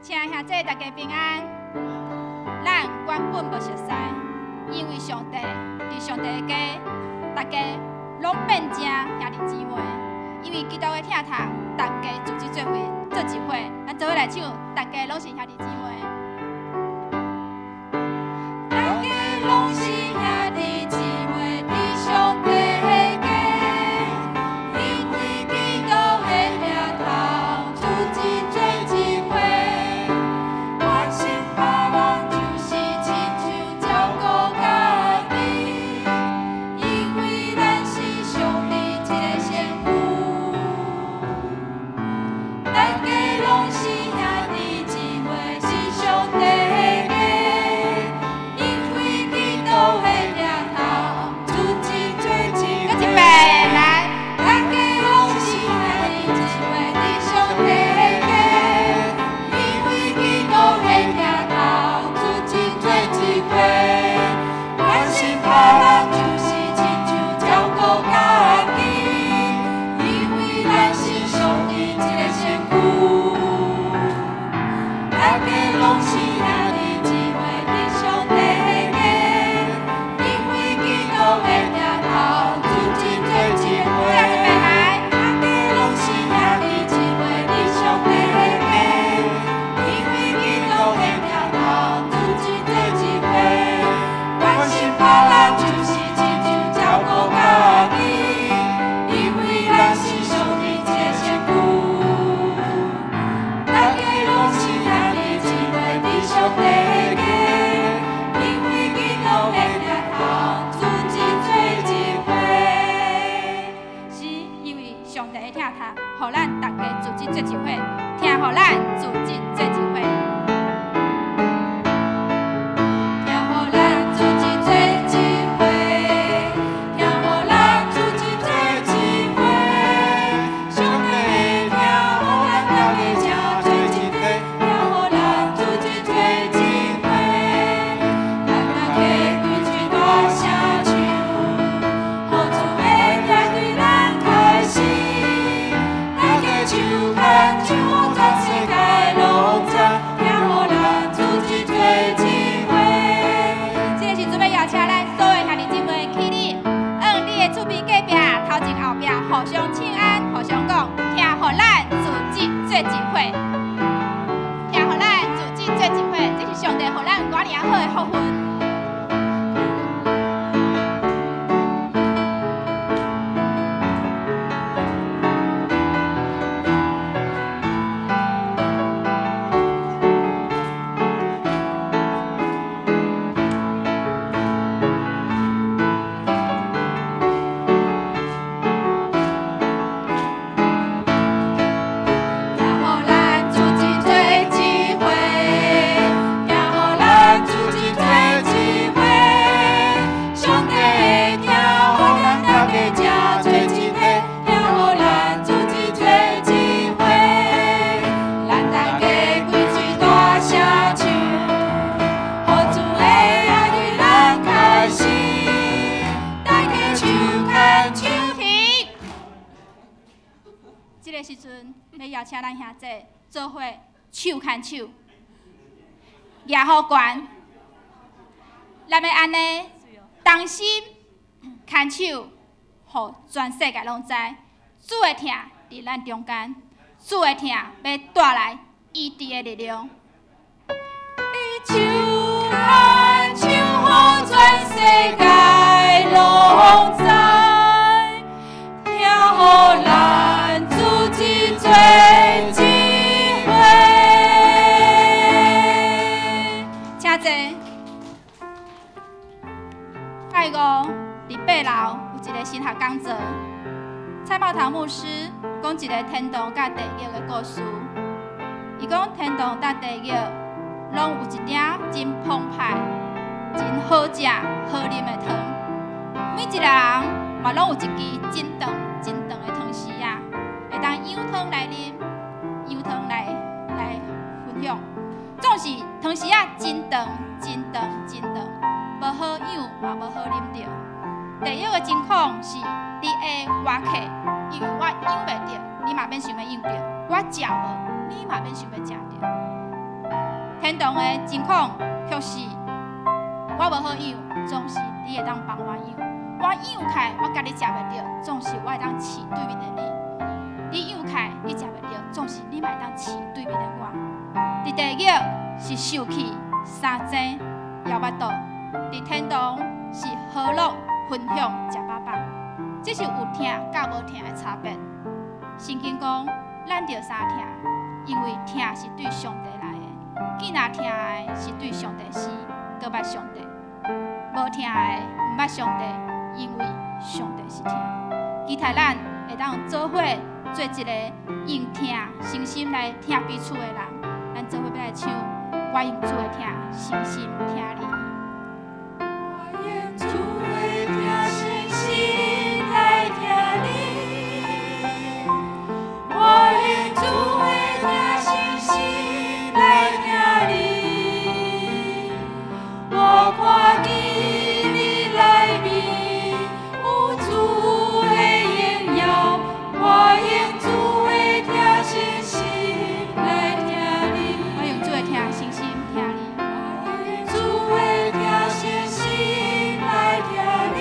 親愛兄弟，大家平安。咱原本無熟似，因為上帝佇上帝的家，大家攏變成兄弟姊妹。因為基督的疼痛，大家組織做伙做一伙，咱做伙來唱，大家攏是兄弟姊妹。大家攏是兄弟姊妹，佇上帝的家，因為基督的疼痛，組織做一伙。關心別人就是親像照顧家己，因為咱是上帝一个身軀。大家攏是兄弟姊妹，是上帝的家，因為基督的疼痛，組織做一伙。閣一遍來，大家攏是兄弟姊妹，佇上帝的家，因為基督的疼痛，組織做一伙。關心別人就是親像照顧家己，因為咱是上帝一个身軀。大家攏是兄弟姊妹，佇上帝的家，因為基督的疼痛，組織做一伙。再一遍來，大家攏是兄弟姊妹，佇上帝的家，因為基督的疼痛，組織做一伙。關心別人就是親像照顧家己，因為咱是上帝一个身軀。大家攏是兄弟姊妹，佇上帝的家，因為基督的疼痛，組織做一伙。是因為上帝的疼痛，予咱大家組織做一伙，疼予咱組織做一伙。疼予咱組織做一伙，疼予咱組織做一伙。上帝的疼，予咱大家成做一體，疼予咱組織做一伙。咱大家規嘴大聲唱，予主的疼對咱開始。大家手牽手，予全世界攏知，疼予咱組織做一伙。這個時陣欲邀請咱所有兄弟姊妹起立，向你的厝邊隔壁、頭前後壁互相請安，互相講，疼予咱組織做一伙，疼予咱組織做一伙，這是上帝予咱偌爾好的福分。疼予咱組織做一伙，疼予咱組織做一伙。上帝的疼，予咱大家成做一體，疼予咱組織做一伙。咱大家規嘴大聲唱，予主的愛對咱開始。大家手牽手。停。這个時陣，欲邀請咱兄弟做伙手牽手，舉予懸。咱欲按呢同心牽手，予全世界攏知，主的疼佇咱中間，主的疼欲帶來醫治的力量。你手牽手，予全世界攏知，疼予咱組織做一伙。請坐。拜五佇八樓有一个神學講座，蔡茂堂牧師講一个天堂佮地獄的故事。伊講天堂佮地獄攏有一鼎真澎湃、真好食、好啉的湯。每一个人嘛攏有一支真長、真長的湯匙仔，會當舀湯來啉，舀湯來分享。總是湯匙仔真長、真長、真長，無好舀嘛無好啉著。地獄的情況是，你會我客，因為我養袂著，你嘛免想欲養著；我食無，你嘛免想欲食著。天堂的情況卻是我無好養，總是你會當幫我養。我養起來，我家己食袂著，總是我會當飼對面的你。你養起來，你食袂著，總是你嘛會當飼對面的我。佇地獄是受氣三餐枵腹肚，佇天堂是和樂分享食飽飽。這是有疼佮無疼的差別。聖經講，咱著相疼，因為疼是對上帝來的。見若疼的是對上帝生，閣捌上帝；無疼的毋捌上帝，因為上帝是疼。期待咱會當做伙做一个用疼誠心來疼彼此的人。咱做伙欲來唱，我用主的疼，誠心疼你。我用主的疼，誠心來疼你。我用主的疼，誠心來疼你。我看見你內面有主的榮耀，我用主的疼，誠心來疼你。我用主的疼，誠心疼你。我用主的疼，誠心來疼你。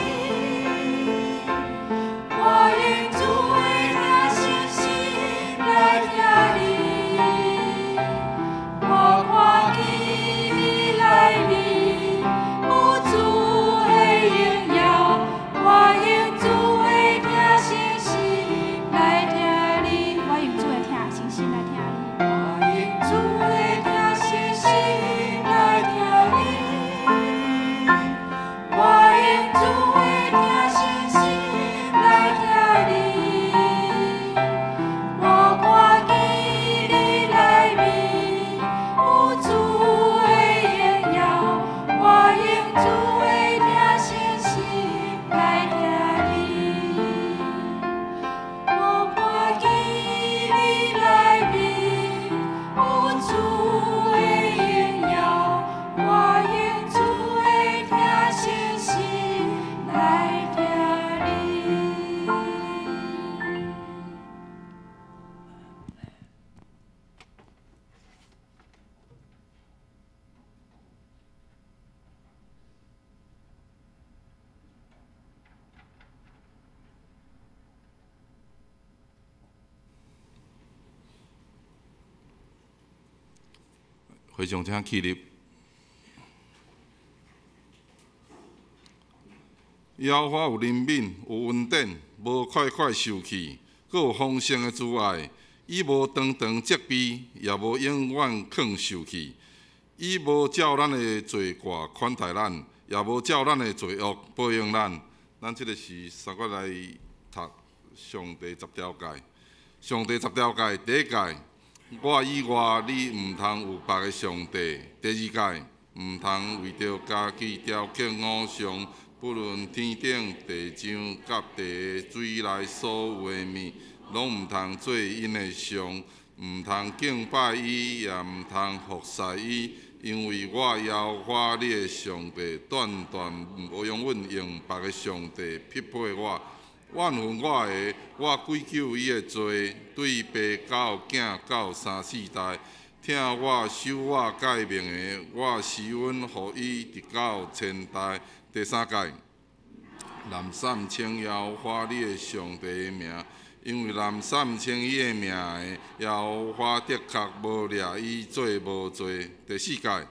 我用主的疼，誠心來疼你。我看見你內面有主的榮耀，我用主的疼，誠心來疼你。我用主的疼，誠心來疼你。我用主的疼，誠心來疼你。我用主的疼，誠心來疼你。我看見你內面有主的榮耀，我用主的疼，誠心來疼你。我看見你內面有主的榮耀，我用主的疼，誠心來疼你。會眾請起立。耶和華有憐憫，有恩典，無快快受氣，閣有豐盛的慈愛。伊無常常責備，也無永遠囥受氣。伊無照咱的罪過寬待咱，也無照咱的罪惡報應咱。咱這个是三個來讀上帝十條誡。上帝十條誡，第一誡，我以外你毋通有別个上帝。第二誡，毋通為著家己雕刻偶像，不論天頂、地上佮地下水內所有的物，攏毋通做𪜶的像，毋通敬拜伊，也毋通服侍伊，因為我耶和華你的上帝，斷斷無容允用別个上帝匹配我。怨恨我的，我歸咎伊的罪，對爸到囝到三四代；疼我守我誡命的，我施恩予伊直到千代。第三誡，濫訕稱耶和華你的上帝的名，因為濫訕稱伊的名的，耶和華的確無掠伊做無罪。第四誡，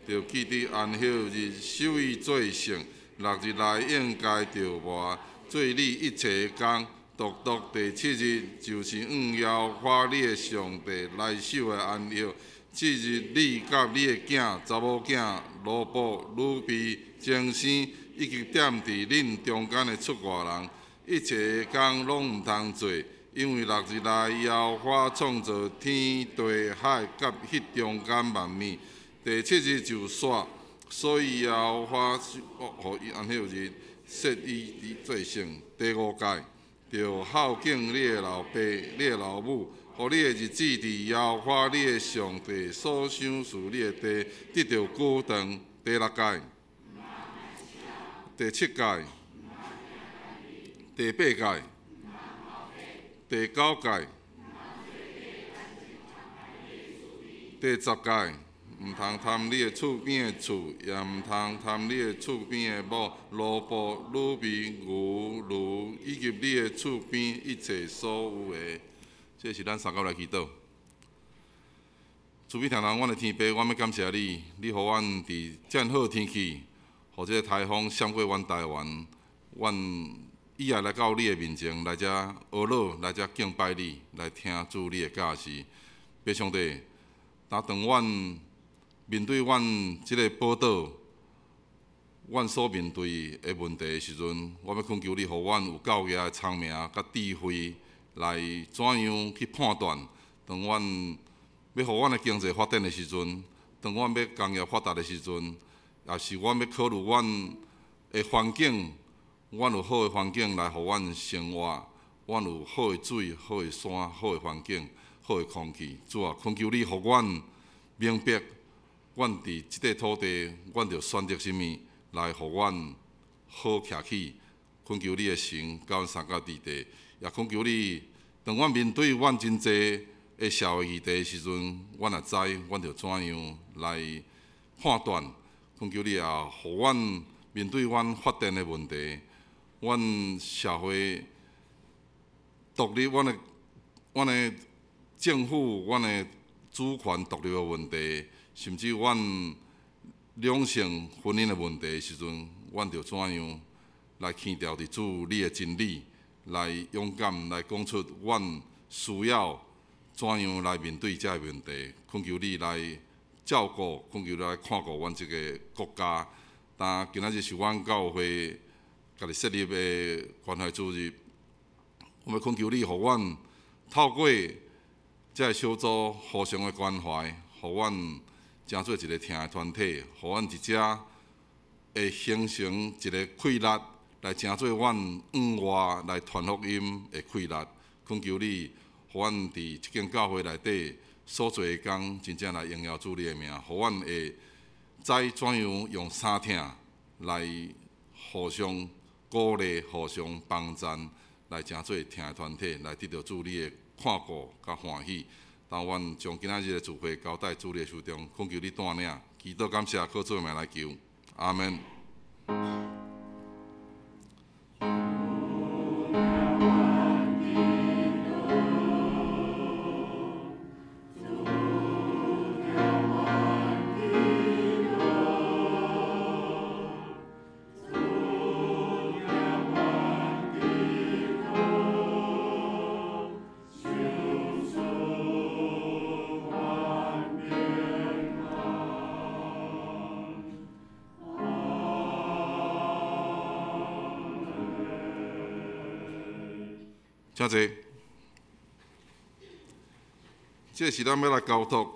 著記得安息日守伊做聖，六日內應該著活，做你一切的工，獨獨第七日就是向耶和華你的上帝來守的安息。這日你佮你的囝、查某囝、奴僕、女婢、精生，以及踮佇恁中間的出外人，一切的工攏毋通做，因為六日內耶和華創造天地海佮彼中間萬物，第七日就煞，所以耶和華予伊安息日，設伊佇做聖。第五誡，著孝敬你的老爸、你的老母，予你的日子佇耶和華你的上帝所賞賜你的地得著久長。第六誡、第七誡、第八誡、第九誡、第十誡，毋通貪你的厝邊的厝，也毋通貪你的厝邊的某、奴僕、女婢、牛、驢，以及你的厝邊一切所有的。這是咱三甲來祈禱。慈悲疼人，阮的天父，阮欲感謝你，你予阮佇遮爾好的天氣，予這个颱風閃過阮台灣，阮以後來到你的面前，來遮呵咾，來遮敬拜你，來聽主你的教示。父上帝，當阮面對阮這个寶島，阮所面對的問題的時陣，我欲懇求你，予阮有夠額的聰明佮智慧，來怎樣去判斷。當阮欲予阮的經濟發展的時陣，當阮欲工業發達的時陣，也是阮欲考慮阮的環境，阮有好的環境來予阮生活，阮有好的水、好的山、好的環境、好的空氣。主啊，懇求你予阮明白，阮佇這塊土地，阮著選擇啥物來予阮好徛起。懇求你的神，佮阮相佮佇地，也懇求你，當阮面對阮真濟的社會議題的時陣，阮也知阮著怎樣來判斷。懇求你也予阮面對阮發電的問題，阮社會獨立，阮的政府，阮的主權獨立的問題，甚至阮兩性婚姻的問題的時陣，阮著怎樣來堅持佇主你的真理，來勇敢來講出阮需要怎樣來面對這个問題。懇求你來照顧，懇求你來看顧阮這个國家。但今仔日是阮教會家己設立的關懷主日，我欲懇求你，予阮透過這个小組互相的關懷，予阮成做一个疼的團體，予阮佇遮會形成一个氣力，來成做阮向外來傳福音的氣力。懇求你，予阮佇這間教會內底所做的工，真正來榮耀主你的名，予阮會知怎樣用三疼來互相鼓勵、互相幫贊，來成做疼的團體，來得著主你的看顧佮歡喜。當阮將今仔日的聚會交代主你的手中，懇求你帶領，祈禱感謝，靠主的名來求，阿們。請坐。這是咱欲來交託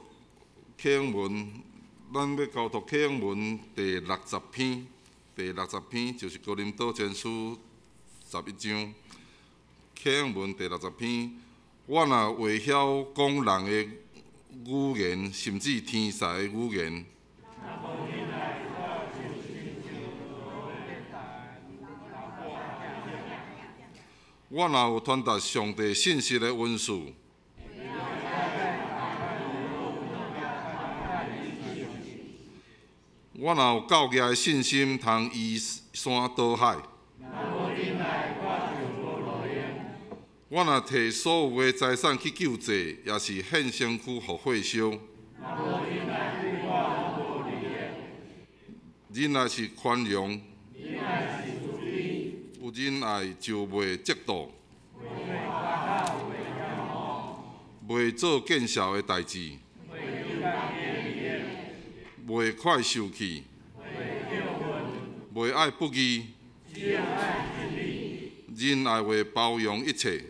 啟應文，咱欲交託啟應文第六十篇，第六十篇就是哥林多前書11章。啟應文第六十篇，我若會曉講人的語言，甚至天使的語言。我若有傳達上帝信息的恩賜，我若有夠額的信心，通移山倒海，我若提所有的財產去救濟，也是獻身軀予火燒。忍耐是寬容，有忍耐就袂嫉妒，袂做見笑的代誌，袂快受氣，袂愛不義，仁愛會包容一切，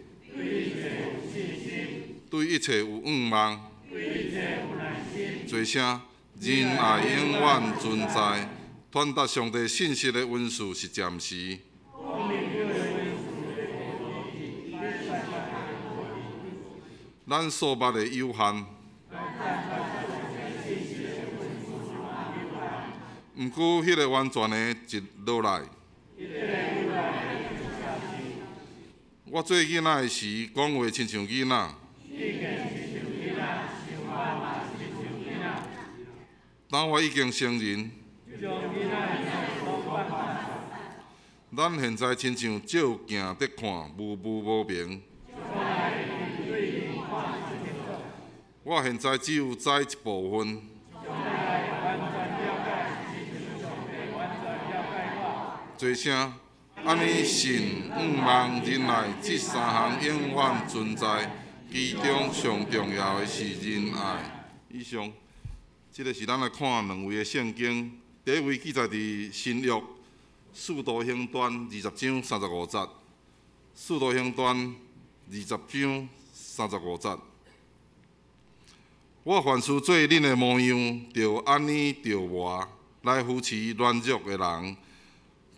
對一切有向望，做聲仁愛永遠存在，傳達上帝信息的恩賜是暫時。咱所捌的有限，毋過彼个完全的一落來。我做囡仔的時，講話親像囡仔。當我已經成人，咱現在親像照鏡佇看，霧霧無明。我現在只有知一部分。做聲，按呢信、向望、忍耐，這三項永遠存在。其中上重要的是仁愛。以上，這个是咱來看兩位的聖經。第一位記載佇新約使徒行傳二十章三十五節。使徒行傳二十章三十五節。我凡事做恁的模樣，著按呢著活來扶持軟弱的人，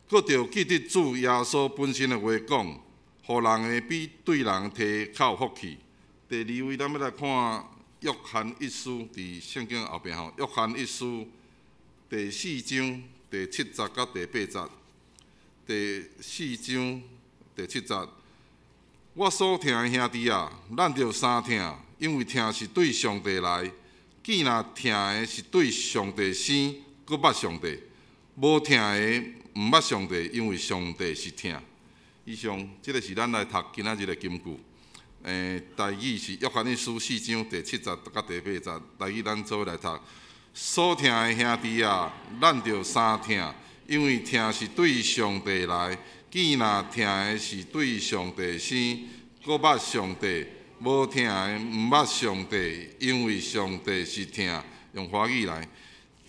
閣著記得主耶穌本身的話講，予人的比對人提較有福氣。第二位，咱欲來看約翰一書，佇聖經後壁吼，約翰一書第四章第七節佮第八節。第四章第七節，我所疼的兄弟啊，咱著相疼，因為疼是對上帝來。既若疼的是對上帝生，閣捌上帝；無疼的毋捌上帝，因為上帝是疼。以上，這个是咱來讀今仔日的金句。台語是約翰一書四章第七節佮第八節，台語咱做伙來讀。所疼的兄弟啊，咱著相疼，因為疼是對上帝來。既若疼的是對上帝生，閣捌上帝；無疼的毋捌上帝，因為上帝是疼。用華語來，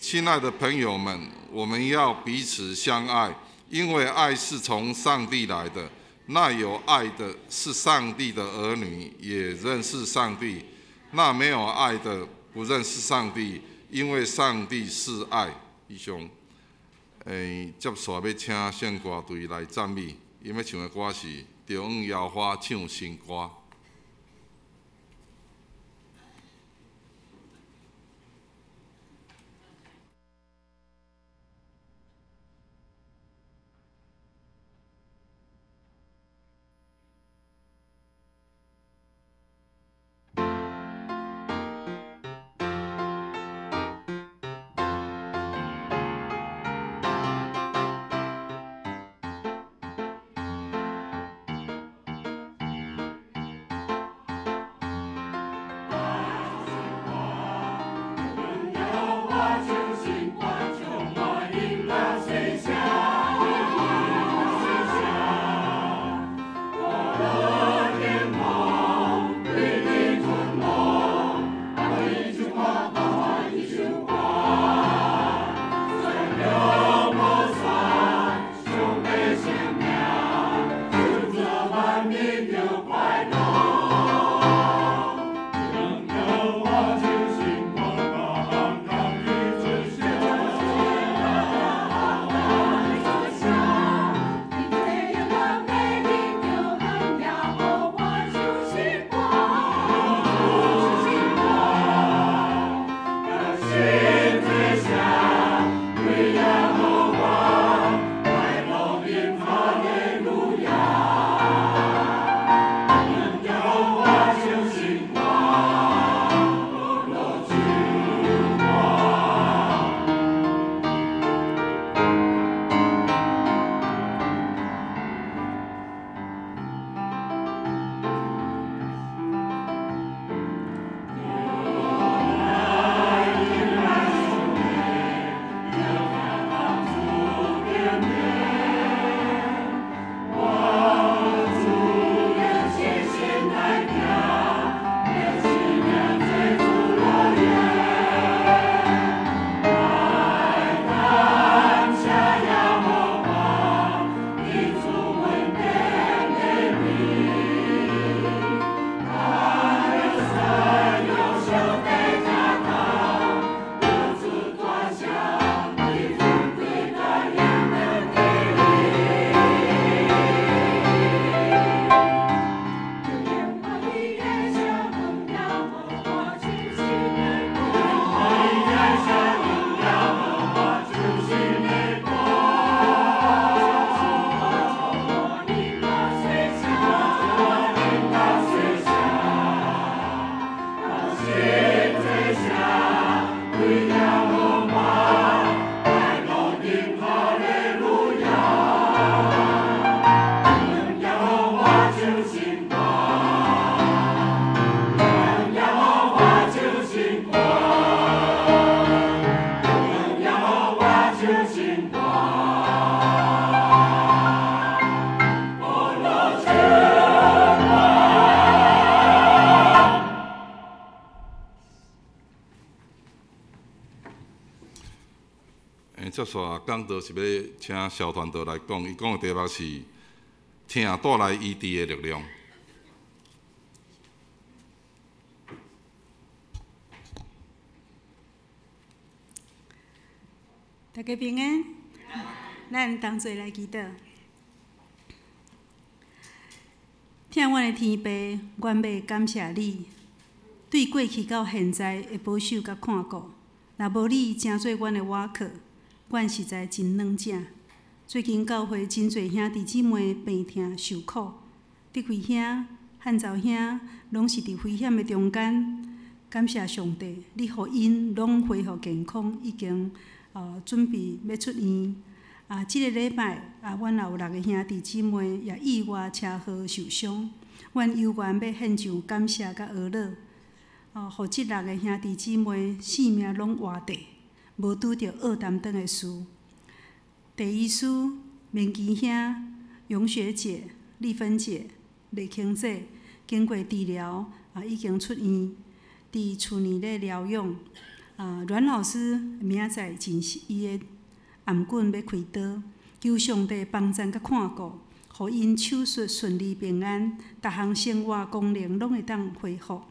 親愛的朋友們，我們要彼此相愛，因為愛是從上帝來的。那有愛的是上帝的兒女，也認識上帝；那沒有愛的不認識上帝，因為上帝是愛。以上，接紲欲請聖歌隊來讚美，𪜶欲唱的歌是《著向耶和華唱新歌》。接紲講道是欲請蕭傳道來講，伊講的題目是疼帶來醫治的力量。大家平安，咱同齊來祈禱。疼阮的天父，阮欲感謝你，對過去到現在的保守佮看顧。若無你成做阮的倚靠，阮實在真軟正。最近教會真濟兄弟姊妹病疼受苦，德惠兄、漢昭兄，攏是佇危險的中間。感謝上帝，你予𪜶攏恢復健康，已經準備欲出院。啊，這个禮拜啊，阮也有六个兄弟姊妹也意外車禍受傷，阮猶原欲獻上感謝佮哀禱。哦，予這六个兄弟姊妹性命攏活著，無拄著惡擔當的事。第一師、明基兄、永雪姐、麗芬姐、麗卿姐，經過治療啊，已經出院，佇厝內咧療養。啊，阮老師明仔載真是伊的頷頸欲開刀，求上帝幫贊佮看顧，予𪜶手術順利平安，逐項生活功能攏會當恢復。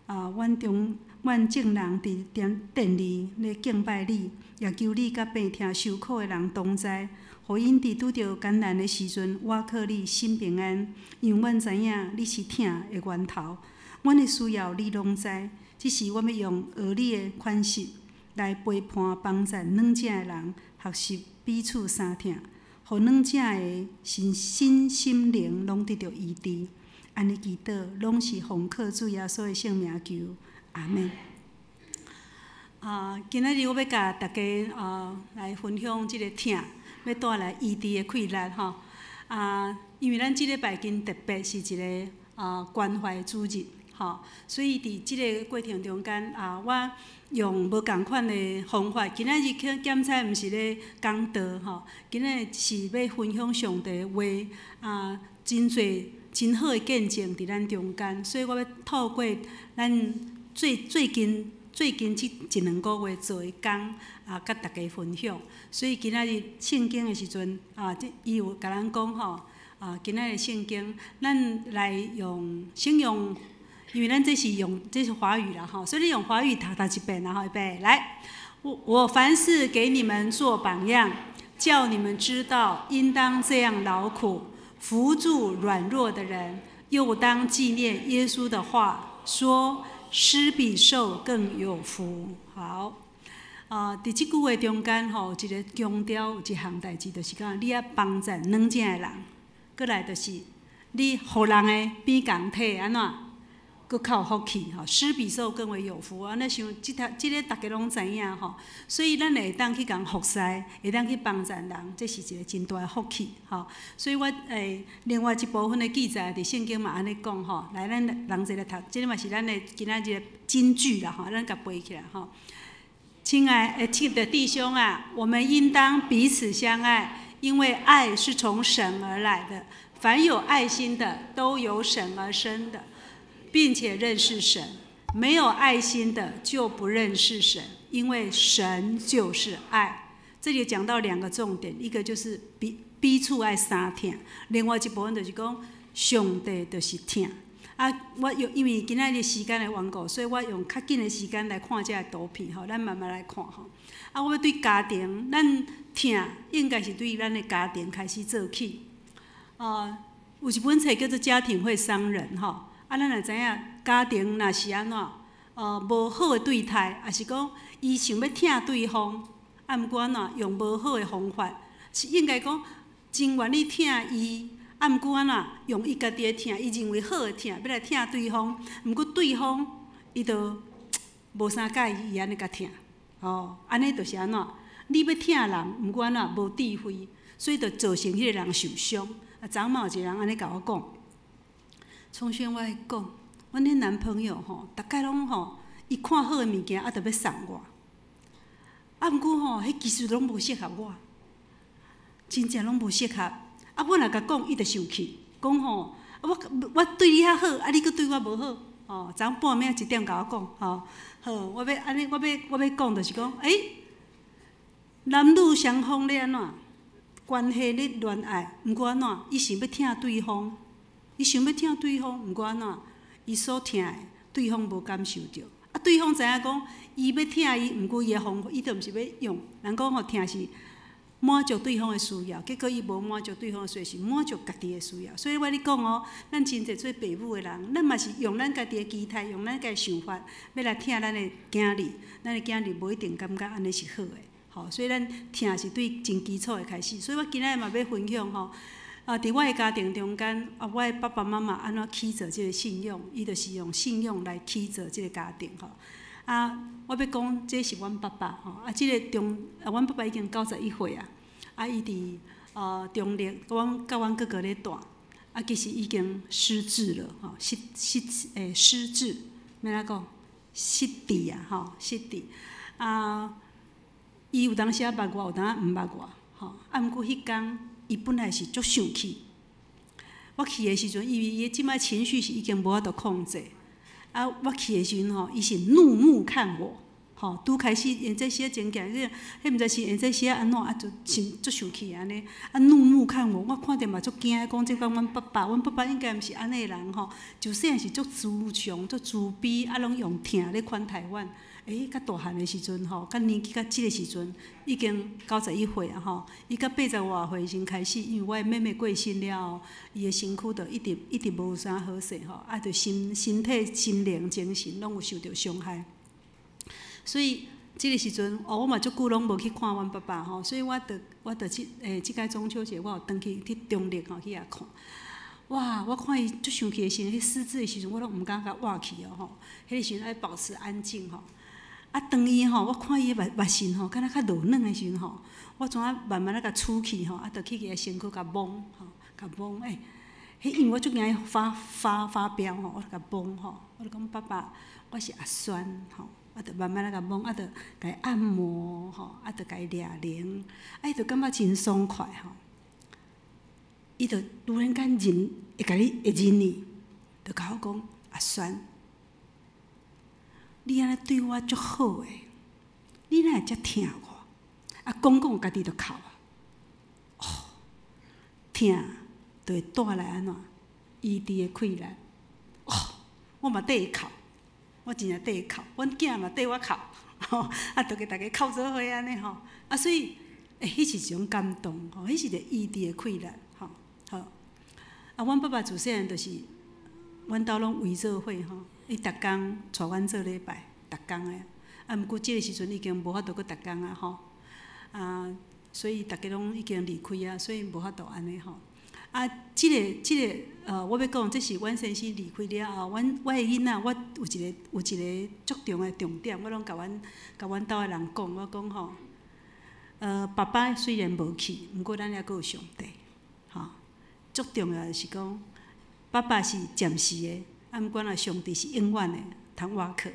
啊，阮中阮眾人佇殿殿裡咧敬拜你，也求你佮病疼受苦的人同在，予𪜶佇拄著艱難的時陣，倚靠你心平安，因為阮知影你是疼的源頭，阮的需要你攏知，只是我欲用學你的款式來陪伴幫助軟正的人，學習彼此相疼，予軟正的身身心靈攏得著醫治。按呢祈禱，攏是奉靠主耶穌的聖名求，阿們。啊，今仔日我欲共大家啊來分享這个疼，欲帶來醫治的氣力吼。啊，因為咱這禮拜真特別，是一个啊關懷主日吼，所以佇這个過程中間啊，我用無仝款的方法，今仔日去檢查毋是咧講道吼，今仔日是欲分享上帝的話啊，真濟真好的見證佇咱中間，所以我欲透過咱最最近最近這一兩個月做的工啊，佮大家分享。所以今仔日聖經的時陣啊，這伊有共咱講吼啊，今仔日聖經，咱來用先用，因為咱這是用這是華語啦吼，所以你用華語讀讀一遍啦吼，預備來。我凡事給你們做榜樣，叫你們知道應當這樣勞苦，扶助軟弱的人，又當紀念耶穌的話，說施比受更有福。好，啊，佇這句話中間吼，有一个強調，有一項代誌，就是講你愛幫助軟正的人，閣來就是你予人的比共提按怎，閣較有福氣吼，施比受更為有福。按呢想，這條這个大家攏知影吼，所以咱會當去共服侍，會當去幫助人，這是一个真大的福氣吼。所以我另外一部分的記載，佇聖經嘛按呢講吼，來咱人齊來讀，這个嘛是咱的今仔日的金句啦吼，咱共背起來吼。親愛的親的弟兄啊，我們應當彼此相愛，因為愛是從神而來的。凡有愛心的，都由神而生的，並且認識神。沒有愛心的就不認識神，因為神就是愛。這裡講到兩個重點，一個就是彼彼此愛相疼，另外一部分就是講上帝就是疼。啊，我用因為今仔日時間的緣故，所以我用較緊的時間來看這个圖片吼，咱慢慢來看吼。啊，我欲對家庭，咱疼應該是對咱的家庭開始做起。啊，有一本冊叫做《家庭會傷人》吼。啊，咱也知影家庭若是按怎，無好的對待，抑是講伊想欲疼對方，啊，毋過按怎用無好的方法，是應該講真願意疼伊，啊，毋過按怎用伊家己的疼，伊認為好的疼，欲來疼對方，毋過對方伊就無啥佮意伊按呢共疼，吼，按呢就是按怎，你欲疼人，毋過按怎無智慧，所以就造成彼个人受傷。啊，昨嘛有一个人按呢共我講。從萱我來講，阮彼男朋友吼，逐擺攏吼，伊看好的物件啊，就欲送我。啊，毋過吼，彼其實攏無適合我，真正攏無適合。啊，我若共講，伊就生氣，講吼，啊我我對你較好，啊你閣對我無好，吼，昨半暝一點共我講，吼，好，我欲按呢，我欲我欲講就是講，欸，男女雙方咧按怎關係咧戀愛，毋過按怎，伊想欲疼對方，伊想欲疼對方，毋過按怎，伊所疼的對方無感受著。啊，對方知影講，伊欲疼伊，毋過伊的方法，伊就毋是欲用。人講吼，疼是滿足對方的需要，結果伊無滿足對方的需要，是滿足家己的需要。所以我咧講哦，咱真濟做爸母的人，咱嘛是用咱家己的期待，用咱家己的想法，欲來疼咱的囝兒，咱的囝兒無一定感覺按呢是好的。吼，所以咱疼是對真基礎的開始。所以我今仔日嘛欲分享吼，啊，佇我的家庭中間，啊，我的爸爸媽媽按怎起造這個信仰，伊就是用信仰來起造這個家庭吼。啊，我欲講，這是阮爸爸吼，啊，這个中，啊，阮爸爸已經91歲啊，啊，伊佇中壢，佮阮哥哥咧蹛，啊，其實已經失智了吼，失失欸失智，欲按怎講？失智啊，吼，失智。啊，伊有當時仔捌我，有當時毋捌我，吼。啊，毋過彼工，伊本來是足生氣。我去的時陣，因為伊這擺情緒是已經無法度控制。啊，我去的時陣吼，伊是怒目看我，吼，拄開始現在時仔真驚，彼毋知是現在時仔按怎啊，就生足生氣按呢，啊怒目看我，我看著嘛足驚，講這敢阮爸爸，阮爸爸應該毋是按呢的人吼，就細漢是足慈祥、足慈悲，啊，攏用疼咧款待阮。欸，較大漢的時陣吼，較年紀較這个時陣，已經91歲啊吼，伊到八十外歲時陣開始，因為我的妹妹過身了後，伊的身軀就一直一直無啥好勢吼，啊，就身體、心靈、精神攏有受著傷害。所以這个時陣，哦，我嘛足久攏無去看阮爸爸吼，所以我就這欸這擺中秋節，我有轉去去中壢吼去遐看。哇！我看伊足生氣的時陣，彼失智的時陣，我攏毋敢共倚去哦吼。彼個時陣愛保持安靜吼。啊，當伊吼，我看伊的目目神吼，敢若較落軟的時陣吼，我怎啊慢慢仔共出去吼，啊，就去伊的身軀共摸吼，共摸欸，彼因為我足驚伊發發發飆吼，我就共摸吼，我就講爸爸，我是阿萱吼，啊，就慢慢仔共摸，啊，就共伊按摩吼，啊，就共伊掠靈，啊，伊就感覺真爽快吼。伊就突然間認，會共你會認你，就共我講阿萱，你按呢對我足好的，你哪會遮疼我？啊，講講家己就哭啊！哦，疼就會帶來按怎醫治的氣力。哦，我嘛綴伊哭，我真正綴伊哭，阮囝嘛綴我哭，吼，啊，就共逐家哭做伙按呢吼。啊，所以，欸，彼是一種感動，吼，彼是一个醫治的氣力，吼，好。啊，阮爸爸自細漢就是，阮兜攏圍做伙吼。伊逐工帶阮做禮拜，逐工的。啊，毋過這个時陣已經無法度閣逐工啊吼。啊，所以逐家攏已經離開啊，所以無法度按呢吼。啊，這个，我欲講，這是阮先生離開了後，阮我的囡仔，我有一個足重的重點，我攏共阮兜的人講，我講吼，爸爸雖然無去，毋過咱猶閣有上帝，吼。足重要的是講，爸爸是暫時的。啊，毋過若上帝是永遠的，通倚靠的，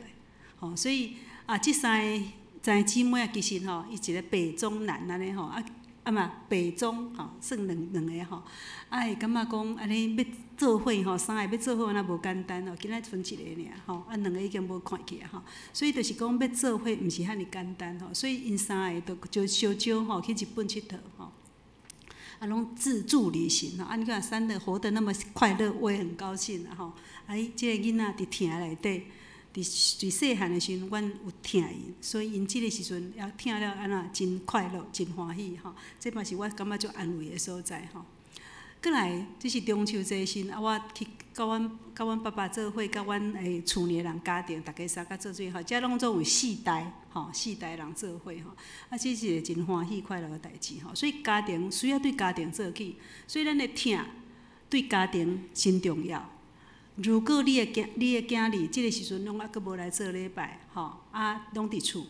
吼，所以啊，這三个姊妹啊，其實吼，伊一个北中南按呢吼，啊啊嘛北中吼，算兩兩个吼，啊會感覺講按呢欲做伙吼，三个欲做伙敢若無簡單吼，今仔賰一个爾吼，啊兩个已經無看去啊吼，所以就是講欲做伙毋是遐爾簡單吼，所以𪜶三个就就相招吼去日本𨑨迌吼。啊，攏自助旅行吼，啊，你看三個活得那麼快樂，我也很高興啊吼。啊，這个囡仔佇疼內底，佇佇細漢的時陣，阮有疼𪜶，所以𪜶這个時陣也疼了按怎真快樂、真歡喜吼。這嘛是我感覺足安慰的所在吼。過來，這是中秋節時，啊，我去佮阮佮阮爸爸做伙，佮阮的厝裡的人家庭，逐家三甲做伙吼，遮攏總有四代吼，四代人做伙吼，啊，這是一個真歡喜快樂的代誌吼。所以家庭需要對家庭做起，所以咱的疼對家庭真重要。如果你的囝兒這个時陣攏猶閣無來做禮拜，吼，啊，攏佇厝，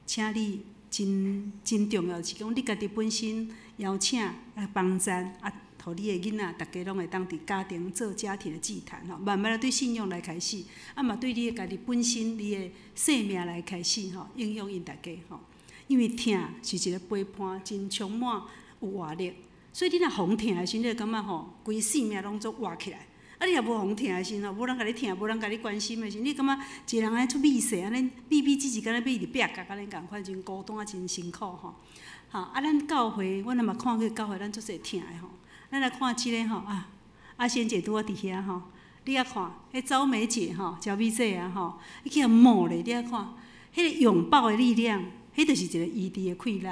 請你真真重要是講你家己本身邀請啊幫贊啊。予你的囡仔，逐家攏會當佇家庭做家庭的祭壇吼，慢慢仔對信仰來開始，啊嘛對你的家己本身、你的生命來開始吼，影響𪜶逐家吼。因為疼是一個陪伴，真充滿有活力，所以你若予疼的時陣，你會感覺吼，規性命攏總活起來。啊，你若無予人疼的時吼，無人共你疼，無人共你關心的時，你感覺一個人按呢足微細，按呢微微只只敢若欲佇壁角按呢仝款，真孤單，真辛苦吼。吼，啊，咱教會，阮若嘛看過教會，咱足濟疼的吼。咱來看這个吼啊，阿仙姐拄仔佇遐吼，你仔看，彼周美姐吼，趙美姐啊吼，伊去予摸咧，你仔看，彼个擁抱的力量，彼就是一個醫治的氣力，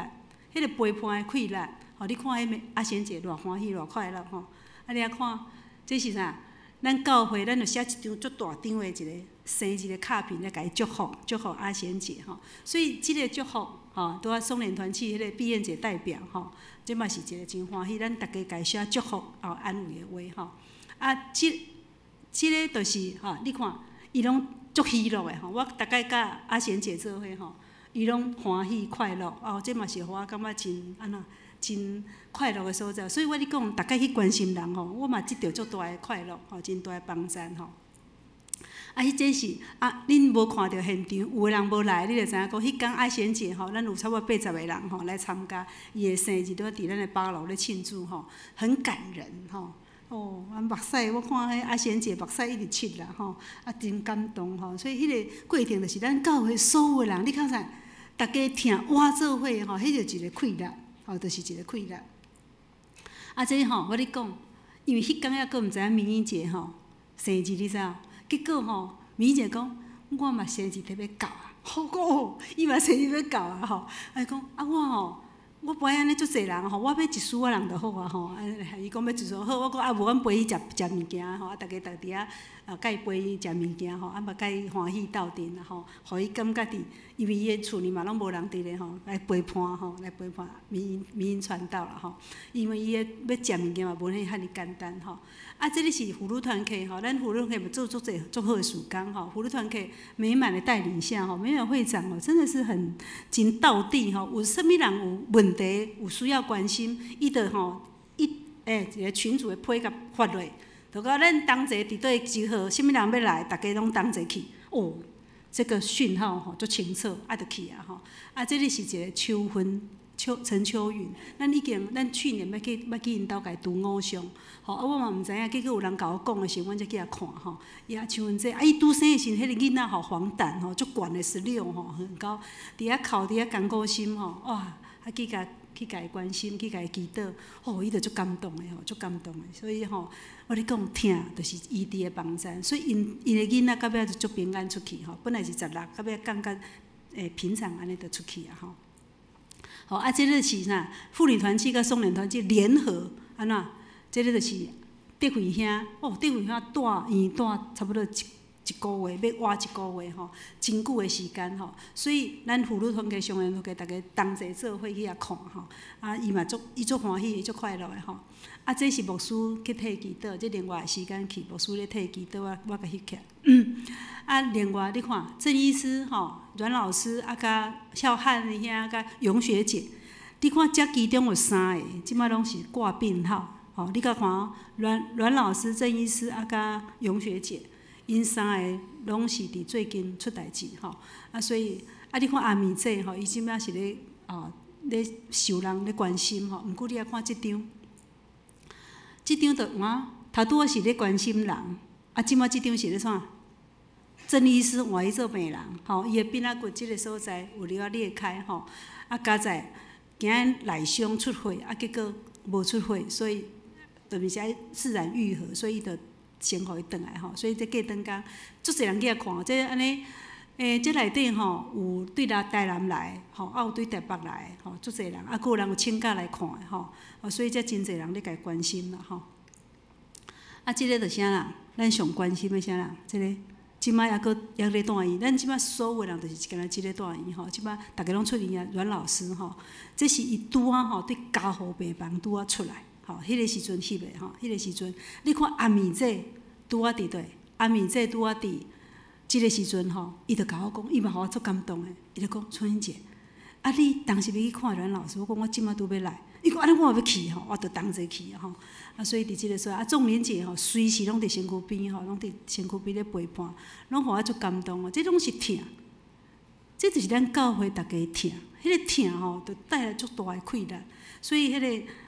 彼個陪伴的氣力。吼，你看彼阿仙姐偌歡喜偌快樂吼。啊，你仔看，這是啥？咱教會，咱就寫一張足大張的一個生日的卡片來共伊祝福，祝福阿賢姐吼。所以這個祝福吼，拄仔頌聯團契彼個畢業姐代表吼，這嘛是一個真歡喜，咱逐家共伊寫祝福哦安慰的話吼。啊，這個就是吼，你看伊攏足喜樂的吼。我逐擺佮阿賢姐做伙吼，伊攏歡喜快樂哦，這嘛是予我感覺真按怎？真快樂的所在，所以我咧講，逐擺去關心人吼，我嘛得著足大的快樂吼，真大的幫贊吼。啊，彼這是啊，恁無看著現場，有的人無來，你就知影講，彼工愛賢姐吼，咱有差不多80個人吼來參加伊的生日，都佇咱的八樓咧慶祝吼，很感人吼。哦，啊目屎，我看彼阿賢姐目屎一直拭啦吼，啊真感動吼。所以彼個過程就是咱教會所有的人，你看啥，逐家疼活做伙吼，彼就一個氣力。哦，就是一個氣力。啊，這吼，我咧講，因為彼工猶閣毋知影明英姐吼生日，你知無？結果吼，明英姐講，我嘛生日特別到啊，好個，伊嘛生日欲到啊吼。伊講啊，我吼，我無愛按呢足濟人吼，我欲一絲仔人就好啊吼。啊，伊講欲一絲好，我講啊，無阮陪伊食食物件吼，啊，逐家逐佇遐啊，佮伊陪伊食物件吼，啊嘛佮伊歡喜鬥陣啦吼，予伊感覺佇，因為伊的厝裡嘛攏無人佇咧吼，來陪伴吼，來陪伴明明英傳道啦吼。因為伊的欲食物件嘛無遐爾簡單吼。啊，這个是婦女團契吼，咱婦女團契嘛做足濟足好的事工吼。婦女團契美滿的帶領下吼，美滿會長哦，真的是很真道地吼。有啥物人有問題，有需要關心，伊就吼一個群組的批共發落，就講咱同齊佇佗集合，啥物人欲來，逐家攏同齊去。哦，這個訊號吼足清楚，啊，就去啊吼。啊，這个是一個秋分。秋陳秋雲，咱已經咱去年欲去𪜶兜共伊拄五相，吼啊我嘛毋知影，結果有人共我講的時陣，阮才去遐看吼。伊啊秋雲姐，啊伊拄生的時陣，彼個囡仔吼黃疸吼，足懸的16吼，很高，佇遐哭佇遐艱苦心吼，哇，啊去共伊關心，去共伊祈禱，哦，伊就足感動的吼，足感動的。所以吼，我咧講疼，就是醫治的幫贊，所以𪜶𪜶的囡仔到尾就足平安出去吼，本來是16，到尾降甲平常按呢就出去啊吼。吼啊，這个是啥？婦女團契佮頌聯團契聯合，按怎？這个就是德惠兄，哦，德惠兄蹛院蹛差不多一個月，欲倚一個月吼，真久的時間吼。所以咱婦女團契、頌聯團契，逐家同齊做伙去遐看吼。啊，伊嘛足，伊足歡喜，伊足快樂的吼。啊，這是牧師去替祈禱，這另外時間去牧師咧替祈禱，我共翕起來。啊，另外你看鄭醫師吼，阮老師啊，佮孝漢兄佮楊學姐，你看這其中有三個，這擺攏是掛病號，吼，你佮看阮阮老師、鄭醫師啊，佮楊學姐，𪜶三個攏是佇最近出代誌吼，啊，所以啊，你看阿米姐吼，伊這擺是咧哦咧受人咧關心吼，毋過你來看這張，這張就換頭拄仔是咧關心人，啊，這擺這張是咧創啥？鄭醫師換去做病人，吼，伊的髕仔骨這个所在有了裂開吼，啊，佳哉驚內傷出血，啊，結果無出血，所以就毋是愛自然癒合，所以伊就先予伊轉來吼，所以這過轉工，足濟人去遐看，這按呢，這內底吼有對台南來，吼，啊有對台北來，吼，足濟人，啊，閣有人有請假來看的吼，所以才真濟人咧共伊關心啦吼。啊，這個就是啥人？咱上關心的啥人？這個。這擺猶閣猶咧蹛院，咱這擺所有的人就是敢若這个蹛院吼，這擺逐家攏出院啊，阮老師吼，這是伊拄仔吼對加護病房拄仔出來，吼，彼个時陣翕的吼，彼个時陣，你看阿米姐拄仔佇佗，阿米姐拄仔佇這个時陣吼，伊就共我講，伊嘛予我足感動的，伊就講春英姐，啊你當時欲去看阮老師，我講我這擺拄欲來，伊講按呢我嘛欲去吼，我就同齊去吼。啊，所以佇這个所在，啊，仲玲姐吼，隨時攏佇身軀邊吼，攏佇身軀邊咧陪伴，攏予我足感動哦。這攏是疼，這就是咱教會逐家疼，彼个疼吼，就帶來足大的氣力。所以彼